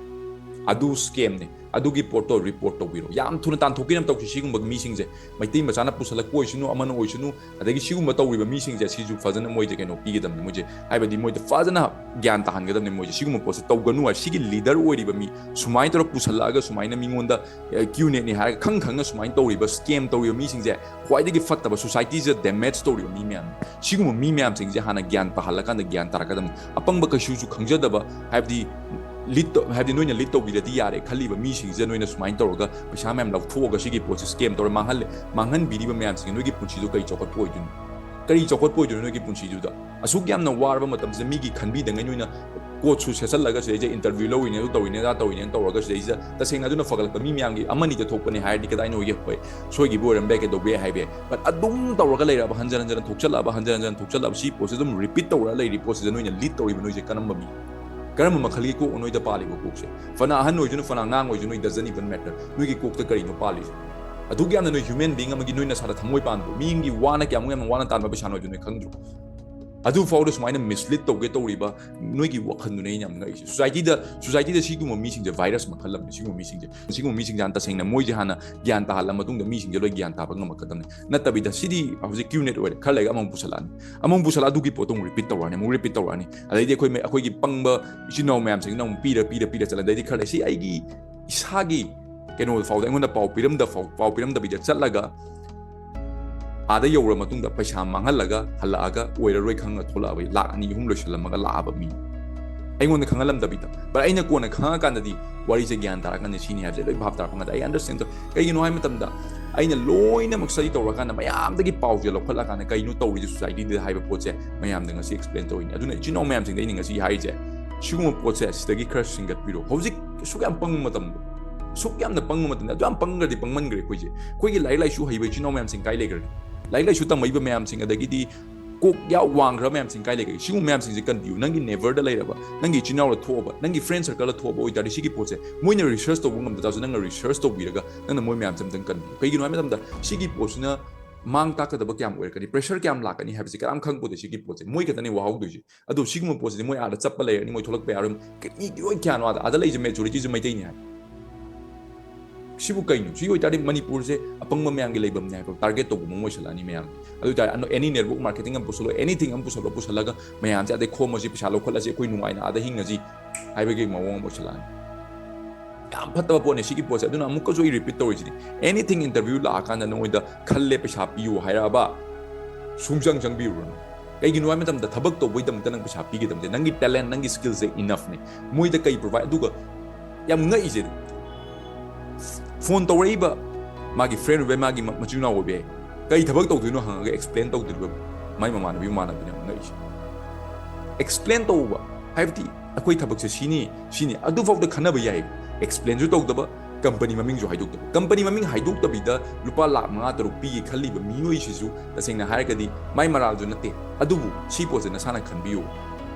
ꯑꯗꯨ scam ꯅꯦ꯫ ꯑꯗꯨꯒꯤ ꯄꯣꯠꯇꯣ report ꯇꯧꯕꯤꯔꯣ꯫ ꯌꯥꯝ ꯊꯨꯅ ꯇꯥꯟꯊꯣꯛꯄꯤꯅꯕ ꯇꯧꯁꯤ ꯁꯤꯒꯨꯝꯕ ꯃꯤꯁꯤꯡꯁꯦ꯫ ꯃꯩꯇꯩ ꯃꯆꯥꯅ ꯄꯨꯁꯜꯂꯛꯄ ꯑꯣꯏꯁꯅꯨ, ꯑꯃꯅ ꯑꯣꯏꯁꯅꯨ, ꯑꯗꯒꯤ ꯁꯤꯒꯨꯝꯕ ꯇꯧꯔꯤꯕ ꯃꯤꯁꯤꯡꯁꯦ ꯁꯤꯁꯨ ꯐꯖꯅ ꯃꯣꯏꯁꯦ ꯀꯩꯅꯣ ꯄꯤꯒꯗꯕꯅꯤ꯫ ꯃꯣꯏꯁꯦ ꯍꯥꯏꯕꯗꯤ ꯃꯣꯏꯗ ꯐꯖꯅ ꯒ꯭ꯌꯥꯟ ꯇꯥꯍꯟꯒꯗꯕꯅꯤ꯫ ꯃꯣꯏꯁꯦ ꯁꯤꯒꯨꯝꯕ ꯄꯣꯠꯁꯦ ꯇꯧꯒꯅꯨ ꯍꯥꯏ꯫ ꯁꯤꯒꯤ leader ꯑꯣꯏꯔꯤꯕ ꯃꯤ ꯁꯨꯃꯥꯏꯅ ꯇꯧꯔꯒ ꯄꯨꯁꯜꯂꯛꯑꯒ ꯁꯨꯃꯥꯏꯅ ꯃꯤꯉꯣꯟꯗ, ꯑꯦ, Q net ꯅꯤ ꯍꯥꯏꯔꯒ ꯈꯪ ꯈꯪꯅ ꯁꯨꯃꯥꯏꯅ ꯇꯧꯔꯤꯕ, scam ꯇꯧꯔꯤꯕ ꯃꯤꯁꯤꯡꯁꯦ ꯈ꯭ꯋꯥꯏꯗꯒꯤ ꯐꯠꯇꯕ, society ꯁꯦ damage ꯇꯧꯔꯤꯕ ꯃꯤ ꯃꯌꯥꯝ꯫ ꯁꯤꯒꯨꯝꯕ ꯃꯤ ꯃꯌꯥꯝꯁꯤꯡꯁꯦ ꯍꯥꯟꯅ ꯒ꯭ꯌꯥꯟ ꯇꯥꯍꯜꯂꯀꯥꯟꯗ ꯒ꯭ꯌꯥꯟ ꯇꯥꯔꯛꯀꯗꯕꯅꯤ꯫ ꯑꯄꯪꯕ ꯀꯩꯁꯨꯁꯨ ꯈꯪꯖꯗꯕ, ꯍꯥꯏꯕꯗꯤ lead ꯇꯧ-, ꯍꯥꯏꯕꯗꯤ ꯅꯣꯏꯅ lead ꯇꯧꯕꯤꯔꯗꯤ ꯌꯥꯔꯦ ꯈꯜꯂꯤꯕ ꯃꯤꯁꯤꯡꯁꯤꯗ ꯅꯣꯏꯅ ꯁꯨꯃꯥꯏꯅ ꯇꯧꯔꯒ ꯄꯩꯁꯥ ꯃꯌꯥꯝ ꯂꯧꯊꯣꯛꯑꯒ ꯁꯤꯒꯤ ꯄꯣꯠꯁꯤ scam ꯇꯧꯔ ꯃꯥꯡꯍꯜꯂꯦ, ꯃꯥꯡꯍꯟꯕꯤꯔꯤꯕ ꯃꯌꯥꯝꯁꯤꯡꯁꯦ ꯅꯣꯏꯒꯤ ꯄꯨꯟꯁꯤꯗꯣ ꯀꯔꯤ ꯆꯥꯎꯈꯠꯄ ꯑꯣꯏꯗꯣꯏꯅꯣ? ꯀꯔꯤ ꯆꯥꯎꯈꯠꯄ ꯑꯣꯏꯗꯣꯏꯅꯣ ꯅꯣꯏꯒꯤ ꯄꯨꯟꯁꯤꯗꯨꯗ? ꯑꯁꯨꯛ ꯌꯥꯝꯅ ꯋꯥꯔꯕ ꯃꯇꯝꯁꯤꯗ ꯃꯤꯒꯤ ꯈꯟꯕꯤꯗꯉꯩ ꯅꯣꯏꯅ ꯀꯣꯠꯁꯨ ꯁꯦꯠꯆꯜꯂꯒ ꯁꯤꯗꯩꯁꯤꯗ interview ꯂꯧꯔꯤꯅꯦ, ꯑꯗꯨ ꯇꯧꯔꯤꯅꯦ, ꯑꯗꯥ ꯇꯧꯔꯤꯅꯦꯅ ꯇꯧꯔꯒ ꯁꯤꯗꯩꯁꯤꯗ ꯇꯁꯦꯡꯅ ꯑꯗꯨꯅ ꯐꯒꯠꯂꯛꯄ ꯃꯤ ꯃꯌꯥꯝꯒꯤ ꯑꯃꯅꯤꯗ ꯊꯣꯛꯄꯅꯦ ꯍꯥꯏꯔꯗꯤ ꯀꯗꯥꯏꯅꯣ ꯑꯣꯏꯒꯦ? ꯍꯣꯏ, ꯁꯣꯏꯈꯤꯕ ꯑꯣꯏꯔꯝꯕ ꯌꯥꯏ, ꯀꯩꯗꯧꯕ ꯌꯥꯏ ꯍꯥꯏꯕ ꯌꯥꯏ, but ꯑꯗꯨꯝ ꯇꯧꯔꯒ ꯂꯩꯔꯛꯑꯕ, ꯍꯟꯖꯟ ꯍꯟꯖꯟ ꯊꯣꯛꯆꯜꯂꯛꯑꯕ, ꯍꯟꯖꯟ ꯍꯟꯖꯟ ꯊꯣꯛꯆꯜꯂꯛꯑꯕ, ꯁꯤ ꯄꯣꯠꯁꯤ ꯑꯗꯨꯝ repeat ꯇꯧꯔꯒ ꯂꯩꯔꯤ ꯄꯣꯠꯁꯤꯗ ꯅꯣꯏꯅ lead ꯇꯧꯔꯤꯕ ꯅꯣꯏꯁꯦ ꯀꯔꯝꯕ ꯃꯤ? ꯀꯔꯝꯕ ꯃꯈꯜꯒꯤ ꯀꯣꯛꯅꯣ ꯅꯣꯏꯗ ꯄꯥꯜꯂꯤꯕ ꯀꯣꯛꯁꯦ? ꯐꯅ ꯑꯍꯟ ꯑꯣꯏꯁꯅꯨ, ꯐꯅ ꯑꯉꯥꯡ ꯑꯣꯏꯁꯅꯨ, it doesn't even matter. ꯅꯣꯏꯒꯤ ꯀꯣꯛꯇ ꯀꯔꯤꯅꯣ ꯄꯥꯜꯂꯤꯁꯦ? ꯑꯗꯨꯛ ꯌꯥꯝꯅ ꯅꯣꯏ human being ꯑꯃꯒꯤ ꯅꯣꯏ ꯅꯁꯥꯗ ꯊꯃꯣꯏ ꯄꯥꯟꯕ꯭ꯔꯣ? ꯃꯤꯒꯤ ꯋꯥꯅ ꯀꯌꯥꯃꯨꯛ ꯌꯥꯝꯅ ꯋꯥꯅ ꯇꯥꯟꯕ ꯄꯩꯁꯥꯅꯣ ꯍꯥꯏꯗꯣ ꯅꯣꯏ ꯈꯪꯗ꯭ꯔꯣ? ꯑꯗꯨꯐꯥꯎꯗ ꯁꯨꯃꯥꯏꯅ mislead ꯇꯧꯒꯦ ꯇꯧꯔꯤꯕ ꯅꯣꯏꯒꯤ ꯋꯥꯈꯜꯗꯨꯅꯦ ꯑꯩꯅ ꯌꯥꯝ ꯉꯛꯏꯁꯦ꯫ Society ꯗ, society ꯗ ꯁꯤꯒꯨꯝꯕ ꯃꯤꯁꯤꯡꯁꯦ virus ꯃꯈꯜ ꯑꯃꯅꯤ꯫ ꯁꯤꯒꯨꯝꯕ ꯃꯤꯁꯤꯡꯁꯦ, ꯁꯤꯒꯨꯝꯕ ꯃꯤꯁꯤꯡꯁꯦ ꯍꯥꯟꯅ ꯇꯁꯦꯡꯅ ꯃꯣꯏꯁꯦ ꯍꯥꯟꯅ ꯒ꯭ꯌꯥꯟ ꯇꯥꯍꯜꯂ ꯃꯇꯨꯡꯗ ꯃꯤꯁꯤꯡꯁꯦ ꯂꯣꯏ ꯒ꯭ꯌꯥꯟ ꯇꯥꯕ ꯉꯝꯃꯛꯀꯗꯕꯅꯤ꯫ ꯅꯠꯇꯕꯤꯗ ꯁꯤꯗꯤ ꯍꯧꯖꯤꯛ Q net ꯑꯣꯏꯔꯦ, ꯈꯔ ꯂꯩꯔꯒ ꯑꯃꯨꯛ ꯄꯨꯁꯜꯂꯛꯑꯅꯤ, ꯑꯃꯨꯛ ꯄꯨꯁꯜꯂꯛꯑ ꯑꯗꯨꯒꯤ ꯄꯣꯠꯇꯣ ꯑꯃꯨꯛ repeat ꯇꯧꯔꯛꯑꯅꯤ, ꯑꯃꯨꯛ repeat ꯇꯧꯔꯛꯑꯅꯤ꯫ ꯑꯗꯩꯗꯤ ꯑꯩꯈꯣꯏ ꯃ-, ꯑꯩꯈꯣꯏꯒꯤ ꯄꯪꯕ ꯏꯆꯤꯟ ꯏꯅꯥꯎ ꯃꯌꯥꯝꯁꯤꯡꯁꯤꯅ ꯑꯃꯨꯛ ꯄꯤꯔ, ꯄꯤꯔ, ꯄꯤꯔ ꯆꯠꯂꯅꯤ꯫ ꯑꯗꯩꯗꯤ ꯈꯔ ꯂꯩ, ꯁꯤ ꯑꯩꯒꯤ ꯏꯁꯥꯒꯤ ꯀꯩꯅꯣ ꯐꯥꯎꯗ ꯑꯩꯉꯣꯟꯗ ꯄꯥꯎ ꯄꯤꯔꯝꯗ ꯐꯥꯎ-, ꯄꯥꯎ ꯄꯤꯔꯝꯗꯕꯤꯗ ꯆꯠꯂꯒ ꯑꯥꯗ ꯌꯧꯔ ꯃꯇꯨꯡꯗ ꯄꯩꯁꯥ ꯃꯥꯡꯍꯜꯂꯒ ꯍꯜꯂꯛꯑꯒ ꯑꯣꯏꯔꯔꯣꯏ ꯈꯪꯉ ꯊꯣꯛꯂꯛꯑꯕ, ꯂꯥꯛ ꯑꯅꯤ ꯑꯍꯨꯝ ꯂꯣꯏꯁꯤꯜꯂꯝꯃꯒ ꯂꯥꯛꯑꯕ ꯃꯤ꯫ ꯑꯩꯉꯣꯟꯗ ꯈꯪꯍꯜꯂꯝꯗꯕꯤꯗ꯫ But ꯑꯩꯅ ꯀꯣꯟꯅ ꯈꯪꯉꯀꯥꯟꯗꯗꯤ ꯋꯥꯔꯤꯁꯦ ꯒ꯭ꯌꯥꯟ ꯇꯥꯔꯀꯥꯟꯗ ꯁꯤꯅꯤ ꯍꯥꯏꯕꯁꯦ ꯂꯣꯏ ꯚꯥꯞ ꯇꯥꯔꯛꯄ ꯉꯥꯛꯇ꯫ ꯑꯩ ꯑꯟꯗꯔꯁꯇꯦꯟ ꯇꯧꯋꯦ꯫ ꯀꯩꯒꯤꯅꯣ ꯍꯥꯏꯕ ꯃꯇꯝꯗ ꯑꯩꯅ ꯂꯣꯏꯅꯃꯛ ꯁ꯭ꯇꯗꯤ ꯇꯧꯔꯀꯥꯟꯗ ꯃꯌꯥꯝꯗꯒꯤ ꯄꯥꯎꯁꯦ ꯂꯧꯈꯠꯂꯀꯥꯟꯗ ꯀꯩꯅꯣ ꯇꯧꯔꯤꯁꯦ ꯁꯣꯁꯥꯏꯇꯤꯗ ꯍꯥꯏꯕ ꯄꯣꯠꯁꯦ ꯃꯌꯥꯝꯗ ꯉꯁꯤ ꯑꯦꯛꯁꯄ꯭ꯂꯦꯟ ꯇꯧꯔꯤꯅꯤ꯫ ꯑꯗꯨꯅ ꯏꯆꯤꯟ ꯏꯅꯥꯎ ꯃꯌꯥꯝꯁꯤꯡꯗ ꯑꯩꯅ ꯉꯁꯤ ꯍꯥꯏꯔꯤꯁꯦ, ꯁꯤꯒꯨꯝꯕ ꯄꯣꯠꯁꯦ ꯁꯤꯗꯒꯤ ꯈꯔ ꯁꯤꯡꯒꯠꯄꯤꯔꯣ꯫ ꯍꯧꯖꯤꯛ ꯁꯨꯛ ꯌꯥꯝ ꯄꯪꯕ ꯃꯇꯝꯗꯣ, ꯁꯨꯛ ꯌꯥꯝꯅ ꯄꯪꯕ ꯃꯇꯝꯗ, ꯑꯗꯨ ꯌꯥꯝ ꯄꯪꯈ꯭ꯔꯗꯤ ꯄꯪꯃꯟꯈ꯭ꯔꯦ ꯑꯩꯈꯣꯏꯁꯦ꯫ ꯑꯩꯈꯣꯏꯒꯤ ꯂꯥꯏꯔꯤꯛ ꯂꯥꯏꯁꯨ ꯍꯩꯕ ꯏꯆꯤꯟ ꯏꯅꯥꯎ ꯃꯌꯥꯝꯁꯤꯡ ꯀꯥꯏ ꯂꯩꯈ꯭ꯔꯒꯦ? ꯂꯥꯏꯔꯤꯛ ꯂꯥꯏꯁꯨ ꯇꯝꯃꯛꯏꯕ ꯃꯌꯥꯝꯁꯤꯡ, ꯑꯗꯒꯤꯗꯤ ꯀꯣꯛ ꯌꯥꯝ ꯋꯥꯡꯈ꯭ꯔꯕ ꯃꯌꯥꯝꯁꯤꯡ ꯀꯥꯏ ꯂꯩꯈ꯭ꯔꯒꯦ? ꯁꯤꯒꯨꯝꯕ ꯃꯌꯥꯝꯁꯤꯡꯁꯦ ꯀꯟꯕꯤꯌꯨ꯫ ꯅꯪꯒꯤ ꯅꯦꯕꯔꯗ ꯂꯩꯔꯕ, ꯅꯪꯒꯤ ꯏꯆꯤꯟ ꯏꯅꯥꯎꯗ ꯊꯣꯛꯑꯕ, ꯅꯪꯒꯤ ꯐ꯭ꯔꯦꯟ ꯁꯔꯀꯜꯗ ꯊꯣꯛꯑꯕ ꯑꯣꯏꯇꯥꯔꯗꯤ ꯁꯤꯒꯤ ꯄꯣꯠꯁꯦ ꯃꯣꯏꯅ ꯔꯤꯁꯔꯁ ꯇꯧꯕ ꯉꯝꯗ ꯇꯥꯔꯁꯨ ꯅꯪꯅ ꯔꯤꯁꯔꯁ ꯇꯧꯕꯤꯔꯒ ꯅꯪꯅ ꯃꯣꯏ ꯃꯌꯥꯝꯁꯦ ꯑꯝꯇꯪ ꯀꯟꯕꯤꯌꯨ꯫ ꯀꯩꯒꯤꯅꯣ ꯍꯥꯏꯕ ꯃꯇꯝꯗ ꯁꯤꯒꯤ ꯄꯣꯠꯁꯤꯅ ꯃꯥꯡ ꯇꯥꯛꯀꯗꯕ ꯀꯌꯥꯝ ꯑꯣꯏꯔꯛꯀꯅꯤ, ꯄ꯭ꯔꯦꯁꯔ ꯀꯌꯥꯝ ꯂꯥꯛꯀꯅꯤ ꯍꯥꯏꯕꯁꯦ ꯀꯅꯥꯝ ꯈꯪꯄꯣꯠꯇꯦ꯫ ꯁꯤꯒꯤ ꯄꯣꯠꯁꯦ ꯃꯣꯏ ꯈꯛꯇꯅꯤ ꯋꯥꯍꯧꯗꯣꯏꯁꯦ꯫ ꯑꯗꯣ ꯁꯤꯒꯨꯝꯕ ꯄꯣꯠꯁꯤꯗꯤ ꯃꯣꯏ ꯑꯥꯗ ꯆꯠꯄ ꯂꯩꯔꯅꯤ, ꯃꯣꯏ ꯊꯣꯛꯂꯛꯄ ꯌꯥꯔꯣꯏ꯫ ꯀꯩ ꯃꯤ ꯂꯣꯏ ꯀꯌꯥꯅꯣ ꯑꯥꯗ, ꯑꯥꯗ ꯂꯩꯁꯦ ꯃꯦꯖꯣꯔꯤꯇꯤꯁꯦ ꯃꯩꯇꯩꯅꯤ ꯍꯥꯏ꯫ ꯁꯤꯕꯨ ꯀꯩꯅꯣ? ꯁꯤ ꯑꯣꯏꯇꯥꯔꯗꯤ ꯃꯅꯤꯄꯨꯔꯁꯦ ꯑꯄꯪꯕ ꯃꯌꯥꯝꯒꯤ ꯂꯩꯐꯝꯅꯦ ꯍꯥꯏꯕ ꯇꯥꯔꯒꯦꯠ ꯇꯧꯕ ꯑꯃ ꯑꯣꯏꯁꯜꯂꯛꯑꯅꯤ ꯃꯌꯥꯝ꯫ ꯑꯗꯨ ꯑꯣꯏꯇꯥꯔꯗꯤ ꯑꯅꯣ-, any network marketing ꯑꯃ ꯄꯨꯁꯜꯂꯣ, anything ꯑꯃ ꯄꯨꯁꯜꯂꯣ, ꯄꯨꯁꯜꯂꯒ ꯃꯌꯥꯝꯁꯦ ꯑꯗꯩ ꯈꯣꯝꯃꯁꯤ, ꯄꯩꯁꯥ ꯂꯧꯈꯠꯂꯁꯤ, ꯑꯩꯈꯣꯏ ꯅꯨꯡꯉꯥꯏꯅ ꯑꯥꯗ ꯍꯤꯡꯉꯁꯤ ꯍꯥꯏꯕꯒꯤ ꯃꯑꯣꯡ ꯑꯃ ꯑꯣꯏꯁꯜꯂꯛꯑꯅꯤ꯫ ꯌꯥꯝ ꯐꯠꯇꯕ ꯄꯣꯠꯅꯦ ꯁꯤꯒꯤ ꯄꯣꯠꯁꯦ꯫ ꯑꯗꯨꯅ ꯑꯃꯨꯛꯀꯁꯨ ꯑꯩ ꯔꯤꯄꯤꯠ ꯇꯧꯔꯤꯁꯤꯅꯤ, anything interview ꯂꯥꯛꯑꯀꯥꯟꯗ ꯅꯉꯣꯟꯗ "ꯈꯜꯂꯦ, ꯄꯩꯁꯥ ꯄꯤꯌꯨ" ꯍꯥꯏꯔꯛꯑꯕ, ꯁꯨꯡꯆꯪ ꯆꯪꯕꯤꯔꯨꯔꯅꯨ꯫ ꯀꯩꯒꯤꯅꯣ ꯍꯥꯏꯕ ꯃꯇꯝꯗ ꯊꯕꯛ ꯇꯧꯕꯒꯤꯗꯃꯛꯇ ꯅꯪ ꯄꯩꯁꯥ ꯄꯤꯒꯗꯕꯁꯦ, ꯅꯪꯒꯤ ꯇꯦꯂꯦꯟ, ꯅꯪꯒꯤ ꯁ꯭ꯀꯤꯜꯁꯦ ꯏꯅꯐꯅꯦ꯫ ꯃꯣꯏꯗ ꯀꯩ ꯄ꯭ꯔꯣꯚꯥꯏꯠ, ꯑꯗꯨꯒ ꯌꯥꯝ ꯉꯛꯏꯁꯦ, ꯐꯣꯟ ꯇꯧꯔꯛꯏꯕ ꯃꯥꯒꯤ ꯐ꯭ꯔꯦꯟ ꯑꯣꯏꯕ ꯌꯥꯏ, ꯃꯥꯒꯤ ꯃ-, ꯃꯆꯤꯟ ꯃꯅꯥꯎ ꯑꯣꯏꯕ ꯌꯥꯏ, ꯀꯩ ꯊꯕꯛ ꯇꯧꯗꯣꯏꯅꯣ ꯍꯪꯉꯒ ꯑꯦꯛꯁꯄ꯭ꯂꯦꯟ ꯇꯧꯗꯣꯔꯤꯕ ꯃꯥꯏ ꯃꯃꯥꯟꯅꯕꯤ ꯃꯃꯥꯟꯅꯕꯤꯅ ꯌꯥꯝ ꯉꯛꯏꯁꯦ꯫ ꯑꯦꯛꯁꯄ꯭ꯂꯦꯟ ꯇꯧꯕ ꯍꯥꯏꯕꯗꯤ ꯑꯩꯈꯣꯏ ꯊꯕꯛꯁꯦ ꯁꯤꯅꯤ, ꯁꯤꯅꯤ, ꯑꯗꯨꯐꯥꯎꯗ ꯈꯟꯅꯕ ꯌꯥꯏ꯫ ꯑꯦꯛꯁꯄ꯭ꯂꯦꯟꯁꯨ ꯇꯧꯗꯕ, ꯀꯝꯄꯅꯤ ꯃꯃꯤꯡꯁꯨ ꯍꯥꯏꯗꯣꯛꯇꯕ꯫ ꯀꯝꯄꯅꯤ ꯃꯃꯤꯡ ꯍꯥꯏꯗꯣꯛꯇꯕꯤꯗ ꯂꯨꯄꯥ ꯂꯥꯈ ꯃꯉꯥ ꯇꯔꯨꯛ ꯄꯤꯒꯦ ꯈꯜꯂꯤꯕ ꯃꯤꯑꯣꯏꯁꯤꯁꯨ ꯇꯁꯦꯡꯅ ꯍꯥꯏꯔꯒꯗꯤ ꯃꯥꯏ ꯃꯔꯥꯜꯁꯨ ꯅꯠꯇꯦ꯫ ꯑꯗꯨꯕꯨ ꯁꯤ ꯄꯣꯠꯁꯦ ꯅꯁꯥꯅ ꯈꯟꯕꯤꯌꯨ꯫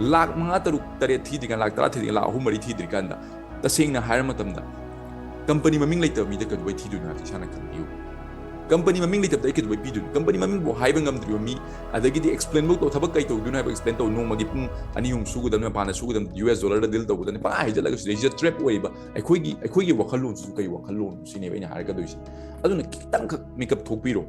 ꯂꯥꯈ ꯃꯉꯥ ꯇꯔꯨꯛ ꯇꯔꯦꯠ ꯊꯤꯗ꯭ꯔꯤꯀꯥꯟꯗ, ꯂꯥꯈ ꯇꯔꯥ ꯊꯤꯗ꯭ꯔꯤꯀꯥꯟꯗ, ꯂꯥꯈ ꯑꯍꯨꯝ ꯃꯔꯤ ꯊꯤꯗ꯭ꯔꯤꯀꯥꯟꯗ ꯇꯁꯦꯡꯅ ꯍꯥꯏꯔ ꯃꯇꯝꯗ ꯀꯝꯄꯅꯤ ꯃꯃꯤꯡ ꯂꯩꯇꯕ ꯃꯤꯗ ꯀꯩꯗꯧꯕꯩ ꯊꯤꯗꯣꯏꯅꯣ ꯍꯥꯏꯕꯁꯦ ꯏꯁꯥꯅ ꯈꯟꯕꯤꯌꯨ꯫ ꯀꯝꯄꯅꯤ ꯃꯃꯤꯡ ꯂꯩꯇꯕꯗ ꯑꯩ ꯀꯩꯗꯧꯕꯩ ꯄꯤꯗꯣꯏꯅꯣ? ꯀꯝꯄꯅꯤ ꯃꯃꯤꯡꯕꯨ ꯍꯥꯏꯕ ꯉꯝꯗ꯭ꯔꯤꯕ ꯃꯤ, ꯑꯗꯒꯤꯗꯤ ꯑꯦꯛꯁꯄ꯭ꯂꯦꯟꯕꯨ ꯇꯧ, ꯊꯕꯛ ꯀꯩ ꯇꯧꯗꯣꯏꯅꯣ ꯍꯥꯏꯕ ꯑꯦꯛꯁꯄ꯭ꯂꯦꯟ ꯇꯧ꯫ ꯅꯣꯡꯃꯒꯤ ꯄꯨꯡ ꯑꯅꯤ ꯑꯍꯨꯝ ꯁꯨꯒꯗꯕꯅꯤ, ꯃꯄꯥꯟꯗ ꯁꯨꯒꯗꯕꯅꯤ, ꯌꯨ ꯑꯦꯁ ꯗꯣꯂꯔꯗ ꯗꯤꯜ ꯇꯧꯒꯗꯕꯅꯤ, ꯄꯪꯍꯥꯏ ꯍꯥꯏꯖꯜꯂꯒ ꯁꯤꯗꯩꯁꯤꯗ ꯇ꯭ꯔꯦꯞ ꯑꯣꯏꯕ ꯑꯩꯈꯣꯏꯒꯤ, ꯑꯩꯈꯣꯏꯒꯤ ꯋꯥꯈꯜꯂꯣꯟꯁꯤꯁꯨ ꯀꯩ ꯋꯥꯈꯜꯂꯣꯟꯅꯣ ꯁꯤꯅꯦꯕ ꯑꯩꯅ ꯍꯥꯏꯔꯛꯀꯗꯣꯏꯁꯦ꯫ ꯑꯗꯨꯅ ꯈꯤꯇꯪꯈꯛ ꯃꯤꯀꯞ ꯊꯣꯛꯄꯤꯔꯣ꯫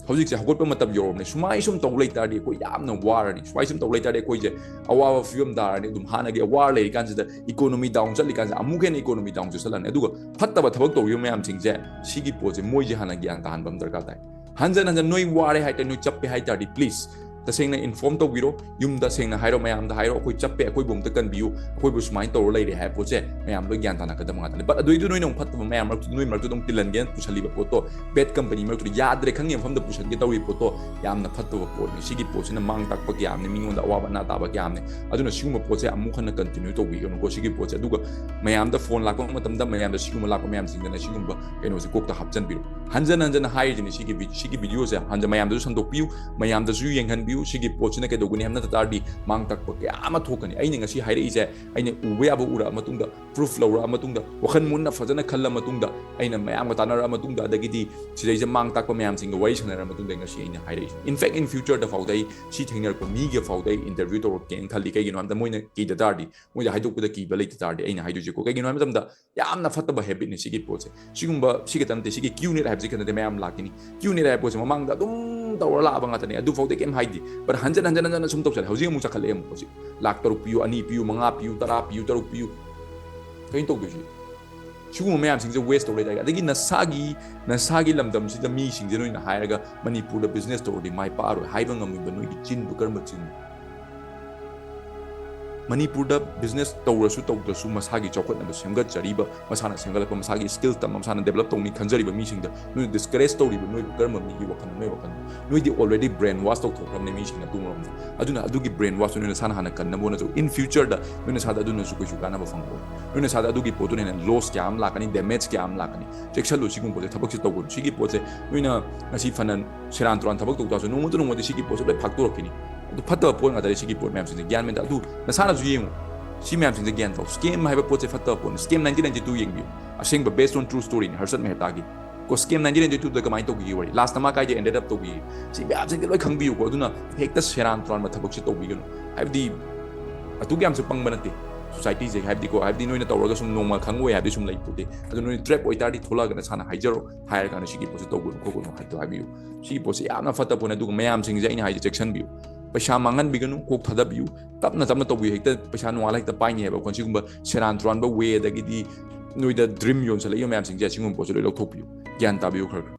ꯍꯧꯖꯤꯛꯁꯦ ꯍꯧꯒꯠꯄ ꯃꯇꯝ ꯌꯧꯔꯕꯅꯦ꯫ ꯁꯨꯃꯥꯏ ꯁꯨꯝ ꯇꯧ ꯂꯩꯇꯥꯔꯗꯤ ꯑꯩꯈꯣꯏ ꯌꯥꯝꯅ ꯋꯥꯔꯅꯤ꯫ ꯁꯨꯃꯥꯏ ꯁꯨꯝ ꯇꯧ ꯂꯩꯇꯥꯔꯗꯤ ꯑꯩꯈꯣꯏꯁꯦ ꯑꯋꯥꯕ ꯐꯤꯕꯝ ꯇꯥꯔꯅꯤ꯫ ꯑꯗꯨꯝ ꯍꯥꯟꯅꯒꯤ ꯑꯋꯥꯔ ꯂꯩꯔꯤꯀꯥꯟꯁꯤꯗ ꯏꯀꯣꯅꯣꯃꯤ ꯗꯥꯎꯟ ꯆꯠꯂꯤꯀꯥꯟꯁꯤꯗ ꯑꯃꯨꯛ ꯍꯦꯟꯅ ꯏꯀꯣꯅꯣꯃꯤ ꯗꯥꯎꯟ ꯆꯠꯁꯜꯂꯅꯤ꯫ ꯑꯗꯨꯒ ꯐꯠꯇꯕ ꯊꯕꯛ ꯇꯧꯔꯤꯕ ꯃꯌꯥꯝꯁꯤꯡꯁꯦ, ꯁꯤꯒꯤ ꯄꯣꯠꯁꯦ ꯃꯣꯏꯁꯦ ꯍꯥꯟꯅ ꯒ꯭ꯌꯥꯟ ꯇꯥꯍꯟꯕ ꯑꯃ ꯗꯔꯀꯥꯔ ꯇꯥꯏ꯫ ꯍꯟꯖꯟ ꯍꯟꯖꯟ ꯅꯣꯏ ꯋꯥꯔꯦ ꯍꯥꯏꯇꯥꯔꯗꯤ, ꯅꯣꯏ ꯆꯞꯄꯦ ꯍꯥꯏꯇꯥꯔꯗꯤ, ꯄ꯭ꯂꯤꯖ ꯇꯁꯦꯡꯅ inform ꯇꯧꯕꯤꯔꯣ, ꯌꯨꯝꯗ ꯁꯦꯡꯅ ꯍꯥꯏꯔꯣ, ꯃꯌꯥꯝꯗ ꯍꯥꯏꯔꯣ, "ꯑꯩꯈꯣꯏ ꯆꯞꯄꯦ, ꯑꯩꯈꯣꯏꯕꯨ ꯑꯝꯇ ꯀꯟꯕꯤꯌꯨ, ꯑꯩꯈꯣꯏꯕꯨ ꯁꯨꯃꯥꯏꯅ ꯇꯧꯔ ꯂꯩꯔꯦ" ꯍꯥꯏꯕ ꯄꯣꯠꯁꯦ ꯃꯌꯥꯝ ꯂꯣꯏ ꯒ꯭ꯌꯥꯟ ꯇꯥꯅꯒꯗꯕ ꯉꯥꯛꯇꯅꯤ꯫ But ꯑꯗꯨꯏꯗꯨ ꯅꯣꯏꯅ ꯑꯃꯨꯛ ꯐꯠꯇꯕ ꯃꯌꯥꯝ ꯃꯔꯛꯇ, ꯅꯣꯏ ꯃꯔꯛꯇ ꯑꯗꯨꯝ ꯇꯤꯜꯍꯟꯒꯦꯅ ꯄꯨꯁꯜꯂꯤꯕ ꯄꯣꯠꯇꯣ, bad company ꯃꯔꯛꯇꯨꯗ ꯌꯥꯗ꯭ꯔꯦ ꯈꯪꯉꯤ ꯃꯐꯝꯗ ꯄꯨꯁꯟꯒꯦ ꯇꯧꯔꯤꯕ ꯄꯣꯠꯇꯣ ꯌꯥꯝꯅ ꯐꯠꯇꯕ ꯄꯣꯠꯅꯤ꯫ ꯁꯤꯒꯤ ꯄꯣꯠꯁꯤꯅ ꯃꯥꯡ ꯇꯥꯛꯄ ꯀꯌꯥ ꯑꯃꯅꯤ, ꯃꯤꯉꯣꯟꯗ ꯑꯋꯥꯕ ꯑꯅꯥ ꯇꯥꯕ ꯀꯌꯥ ꯑꯃꯅꯤ꯫ ꯑꯗꯨꯅ ꯁꯤꯒꯨꯝꯕ ꯄꯣꯠꯁꯦ ꯑꯃꯨꯛ ꯍꯟꯅ continue ꯇꯧꯕꯤꯒꯅꯨꯀꯣ ꯁꯤꯒꯤ ꯄꯣꯠꯁꯦ꯫ ꯑꯗꯨꯒ ꯃꯌꯥꯝꯗ phone ꯂꯥꯛꯄ ꯃꯇꯝꯗ ꯃꯌꯥꯝꯗ ꯁꯤꯒꯨꯝꯕ ꯂꯥꯛꯄ ꯃꯌꯥꯝꯁꯤꯡꯗꯅ ꯁꯤꯒꯨꯝꯕ ꯀꯩꯅꯣꯁꯦ ꯀꯣꯛꯇ ꯍꯥꯞꯆꯤꯟꯕꯤꯔꯣ꯫ ꯍꯟꯖꯟ ꯍꯟꯖꯟꯅ ꯍꯥꯏꯔꯤꯁꯤꯅꯤ ꯁꯤꯒꯤ ꯚꯤ-, ꯁꯤꯒꯤ video ꯁꯦ ꯍꯟꯖ-, ꯃꯌꯥꯝꯗꯁꯨ ꯁꯟꯗꯣꯛꯄꯤꯌꯨ, ꯃꯌꯥꯝꯗꯁꯨ ꯌꯦꯡꯍꯟꯕꯤꯌꯨ꯫ ꯁꯤꯒꯤ ꯄꯣꯠꯁꯤꯅ ꯀꯩꯗꯧꯒꯅꯤ ꯍꯥꯏꯕ ꯅꯠꯇ ꯇꯥꯔꯗꯤ ꯃꯥꯡ ꯇꯥꯛꯄ ꯀꯌꯥ ꯑꯃ ꯊꯣꯛꯀꯅꯤ꯫ ꯑꯩꯅ ꯉꯁꯤ ꯍꯥꯏꯔꯛꯏꯁꯦ ꯑꯩꯅ ꯎꯕ ꯌꯥꯕ ꯎꯔꯛꯑ ꯃꯇꯨꯡꯗ, proof ꯂꯧꯔꯛꯑ ꯃꯇꯨꯡꯗ, ꯋꯥꯈꯜ ꯃꯨꯟꯅ ꯐꯖꯅ ꯈꯜꯂ ꯃꯇꯨꯡꯗ, ꯑꯩꯅ ꯃꯌꯥꯝꯒ ꯇꯥꯟꯅꯔꯛꯑ ꯃꯇꯨꯡꯗ, ꯑꯗꯒꯤꯗꯤ ꯁꯤꯗꯩꯁꯤꯗ ꯃꯥꯡ ꯇꯥꯛꯄ ꯃꯌꯥꯝꯁꯤꯡꯒ ꯋꯥꯔꯤ ꯁꯥꯟꯅꯔ ꯃꯇꯨꯡꯗ ꯉꯁꯤ ꯑꯩꯅ ꯍꯥꯏꯔꯛꯏꯁꯦ꯫ In fact, in future ꯗ ꯐꯥꯎꯗ ꯑꯩ ꯁꯤ ꯊꯦꯡꯅꯔꯛꯄ ꯃꯤꯒ ꯐꯥꯎꯗ ꯑꯩ interview ꯇꯧꯔꯛꯀꯦꯅ ꯈꯜꯂꯤ꯫ ꯀꯩꯒꯤꯅꯣ ꯍꯥꯏꯕꯗ ꯃꯣꯏꯅ ꯀꯤꯗ ꯇꯥꯔꯗꯤ, ꯃꯣꯏꯗ ꯍꯥꯏꯗꯣꯛꯄꯗ ꯀꯤꯕ ꯂꯩꯇ ꯇꯥꯔꯗꯤ ꯑꯩꯅ ꯍꯥꯏꯗꯣꯏꯁꯦꯀꯣ꯫ ꯀꯩꯒꯤꯅꯣ ꯍꯥꯏꯕ ꯃꯇꯝꯗ ꯌꯥꯝꯅ ꯐꯠꯇꯕ habit ꯅꯤ ꯁꯤꯒꯤ ꯄꯣꯠꯁꯦ꯫ ꯁꯤꯒꯨꯝꯕ ꯁꯤ ꯈꯛꯇ ꯅꯠꯇꯦ, ꯁꯤꯒꯤ Q net ꯍꯥꯏꯕꯁꯤ ꯈꯛꯇ ꯅꯠꯇꯦ, ꯃꯌꯥꯝ ꯂꯥꯛꯈꯤꯅꯤ꯫ Q net ꯍꯥꯏꯕ ꯄꯣꯠꯁꯦ ꯃꯃꯥꯡꯗ ꯑꯗꯨꯝ ꯇꯧꯔ ꯂꯥꯛꯑꯕ ꯉꯥꯛꯇꯅꯦ, ꯑꯗꯨꯐꯥꯎꯗ ꯀꯩꯝ ꯍꯥꯏꯗꯦ꯫ But ꯍꯟꯖꯟ ꯍꯟꯖꯟ ꯍꯟꯖꯟꯅ ꯁꯨꯝ ꯇꯧꯁꯜꯂꯦ꯫ ꯍꯧꯖꯤꯛ ꯑꯃꯨꯛ ꯆꯈꯠꯂꯛꯑꯦ ꯑꯃꯨꯛ ꯍꯧꯖꯤꯛ꯫ ꯂꯥꯛ ꯇꯔꯨꯛ ꯄꯤꯌꯨ, ꯑꯅꯤ ꯄꯤꯌꯨ, ꯃꯉꯥ ꯄꯤꯌꯨ, ꯇꯔꯥ ꯄꯤꯌꯨ, ꯇꯔꯨꯛ ꯄꯤꯌꯨ꯫ ꯀꯩꯅꯣ ꯇꯧꯗꯣꯏꯁꯤ? ꯁꯤꯒꯨꯝꯕ ꯃꯌꯥꯝꯁꯤꯡꯁꯦ waste ꯇꯧ ꯂꯩꯇꯥꯔꯗꯤ, ꯑꯗꯒꯤ ꯅꯁꯥꯒꯤ, ꯅꯁꯥꯒꯤ ꯂꯝꯗꯝꯁꯤꯗ ꯃꯤꯁꯤꯡꯁꯦ ꯅꯣꯏꯅ ꯍꯥꯏꯔꯒ ꯃꯅꯤꯄꯨꯔꯗ business ꯇꯧꯔꯗꯤ ꯃꯥꯏ ꯄꯥꯛꯑꯔꯣꯏ ꯍꯥꯏꯕ ꯉꯝꯃꯤꯕ ꯅꯣꯏꯒꯤ ꯆꯤꯟꯕꯨ ꯀꯔꯝꯕ ꯆꯤꯟꯅꯣ? ꯃꯅꯤꯄꯨꯔꯗ business ꯇꯧꯔꯁꯨ ꯇꯧꯗ꯭ꯔꯁꯨ ꯃꯁꯥꯒꯤ ꯆꯥꯎꯈꯠꯅꯕ ꯁꯦꯝꯒꯠꯆꯔꯤꯕ, ꯃꯁꯥꯅ ꯁꯦꯝꯒꯠꯂꯛꯄ, ꯃꯁꯥꯒꯤ skill ꯇꯝꯕ, ꯃꯁꯥꯅ develop ꯇꯧꯅꯤ ꯈꯟꯖꯔꯤꯕ ꯃꯤꯁꯤꯡꯗ ꯅꯣꯏ discourage ꯇꯧꯔꯤꯕ ꯅꯣꯏꯕꯨ ꯀꯔꯝꯕ ꯃꯤꯒꯤ ꯋꯥꯈꯜꯅꯣ? ꯅꯣꯏ ꯋꯥꯈꯜꯅꯣ? ꯅꯣꯏꯗꯤ already brain wash ꯇꯧꯊꯣꯛꯈ꯭ꯔꯕꯅꯦ ꯃꯤꯁꯤꯡꯅ ꯑꯗꯨ ꯃꯔꯝꯗ꯫ ꯑꯗꯨꯅ ꯑꯗꯨꯒꯤ brain wash ꯇꯨ ꯅꯣꯏ ꯅꯁꯥꯅ ꯍꯥꯟꯅ ꯀꯟꯅꯕ ꯍꯣꯠꯅꯖꯧ꯫ In future ꯗ ꯅꯣꯏ ꯅꯁꯥꯗ ꯑꯗꯨꯅꯁꯨ ꯀꯩꯁꯨ ꯀꯥꯟꯅꯕ ꯐꯪꯉꯣꯏ꯫ ꯅꯣꯏ ꯅꯁꯥꯗ ꯑꯗꯨꯒꯤ ꯄꯣꯠꯇꯨꯅ ꯍꯦꯟꯅ loss ꯀꯌꯥ ꯑꯃ ꯂꯥꯛꯀꯅꯤ, damage ꯀꯌꯥ ꯑꯃ ꯂꯥꯛꯀꯅꯤ꯫ ꯆꯦꯛꯁꯜꯂꯨ, ꯁꯤꯒꯨꯝꯕꯁꯦ ꯊꯕꯛꯁꯦ ꯇꯧꯒꯅꯨ꯫ ꯁꯤꯒꯤ ꯄꯣꯠꯁꯦ ꯅꯣꯏꯅ ꯉꯁꯤ ꯐꯅ ꯁꯦꯔꯥꯟ ꯇꯨꯔꯥꯟ ꯊꯕꯛ ꯇꯧ ꯇꯥꯔꯁꯨ ꯅꯣꯡꯃꯇ ꯅꯣꯡꯃꯗꯤ ꯁꯤꯒꯤ ꯄꯣꯠꯁꯦ ꯂꯣꯏ ꯐꯥꯛꯇꯣꯔꯛꯈꯤꯅꯤ꯫ ꯑꯗꯨ ꯐꯠꯇꯕ ꯄꯣꯠ ꯉꯥꯛꯇꯅꯤ ꯁꯤꯒꯤ ꯄꯣꯠ ꯃꯌꯥꯝꯁꯤꯡꯁꯦ꯫ ꯒ꯭ꯌꯥꯟ ꯃꯦꯟ ꯇꯥ-, ꯑꯗꯨ ꯅꯁꯥꯅꯁꯨ ꯌꯦꯡꯉꯨ꯫ ꯁꯤ ꯃꯌꯥꯝꯁꯤꯡꯁꯦ ꯒ꯭ꯌꯥꯟ ꯇꯧ꯫ Scam ꯍꯥꯏꯕ ꯄꯣꯠꯁꯦ ꯐꯠꯇꯕ ꯄꯣꯠꯅꯤ꯫ Scam nineteen ninety two ꯌꯦꯡꯕꯤꯌꯨ꯫ ꯑꯁꯦꯡꯕ based on true story ꯅꯤ, ꯍꯔꯁꯠ ꯃꯦꯍꯇꯥꯒꯤ꯫ ꯀꯣ, scam nineteen ninety two ꯗ ꯀꯃꯥꯏꯅ ꯇꯧꯈꯤꯒꯦ ꯋꯥꯔꯤ? Last ꯇ ꯃꯥ ꯀꯥꯏꯗ ended up ꯇꯧꯈꯤꯒꯦ? ꯁꯤ ꯃꯌꯥꯝꯁꯤꯡꯁꯦ ꯂꯣꯏ ꯈꯪꯕꯤꯌꯨꯀꯣ꯫ ꯑꯗꯨꯅ ꯍꯦꯛꯇ ꯁꯦꯔꯥꯟ ꯇꯨꯔꯥꯟꯕ ꯊꯕꯛꯁꯦ ꯇꯧꯕꯤꯒꯅꯨ꯫ ꯍꯥꯏꯕꯗꯤ ꯑꯗꯨꯛ ꯌꯥꯝꯁꯨ ꯄꯪꯕ ꯅꯠꯇꯦ society ꯁꯦ꯫ ꯍꯥꯏꯕꯗꯤꯀꯣ, ꯍꯥꯏꯕꯗꯤ ꯅꯣꯏꯅ ꯇꯧꯔꯒ ꯁꯨꯝ ꯅꯣꯡꯃ ꯈꯪꯉꯣꯏ ꯍꯥꯏꯕꯗꯤ ꯁꯨꯝ ꯂꯩꯄꯣꯠꯇꯦ꯫ ꯑꯗꯨ ꯅꯣꯏ trap ꯑꯣꯏꯇꯥꯔꯗꯤ ꯊꯣꯛꯂꯛꯑꯒ ꯅꯁꯥꯅ ꯍꯥꯏꯖꯔꯣ, ꯍꯥꯏꯔꯀꯥꯟꯗ ꯁꯤꯒꯤ ꯄꯣꯠꯁꯦ ꯇꯧꯒꯅꯨ ꯈꯣꯠꯀꯅꯨ ꯍꯥꯏꯗꯣ ꯍꯥꯏꯕꯤꯌꯨ꯫ ꯁꯤꯒꯤ ꯄꯣꯠꯁꯦ ꯌꯥꯝꯅ ꯐꯠꯇꯕ ꯄꯣꯠꯅꯤ꯫ ꯑꯗꯨꯒ ꯃꯌꯥꯝꯁꯤꯡꯁꯦ ꯑꯩꯅ ꯍꯥꯏꯁꯦ ꯆꯦꯛꯁꯤꯟꯕꯤꯌꯨ꯫ ꯄꯩꯁꯥ ꯃꯥꯡꯍꯟꯕꯤꯒꯅꯨ, ꯀꯣꯛ ꯊꯥꯗꯕꯤꯌꯨ꯫ ꯇꯞꯅ ꯇꯞꯅ ꯇꯧꯕꯤꯌꯨ꯫ ꯍꯦꯛꯇ ꯄꯩꯁꯥ ꯅꯣꯡꯉꯥꯜꯂ ꯍꯦꯛꯇ ꯄꯥꯏꯅꯤ ꯍꯥꯏꯕ ꯑꯩꯈꯣꯏ ꯁꯤꯒꯨꯝꯕ ꯁꯦꯔꯥꯟ ꯇꯨꯔꯥꯟꯕ way, ꯑꯗꯒꯤꯗꯤ ꯅꯣꯏꯗ dream ꯌꯣꯟꯁꯤꯜꯂꯛꯏꯕ ꯃꯌꯥꯝꯁꯤꯡꯁꯦ, ꯑꯁꯤꯒꯨꯝꯕ ꯄꯣꯠꯁꯦ ꯂꯣꯏ ꯂꯧꯊꯣꯛꯄꯤꯌꯨ꯫ ꯒ꯭ꯌꯥꯟ ꯇꯥꯕꯤꯌꯨ ꯈꯔ ꯈꯔ꯫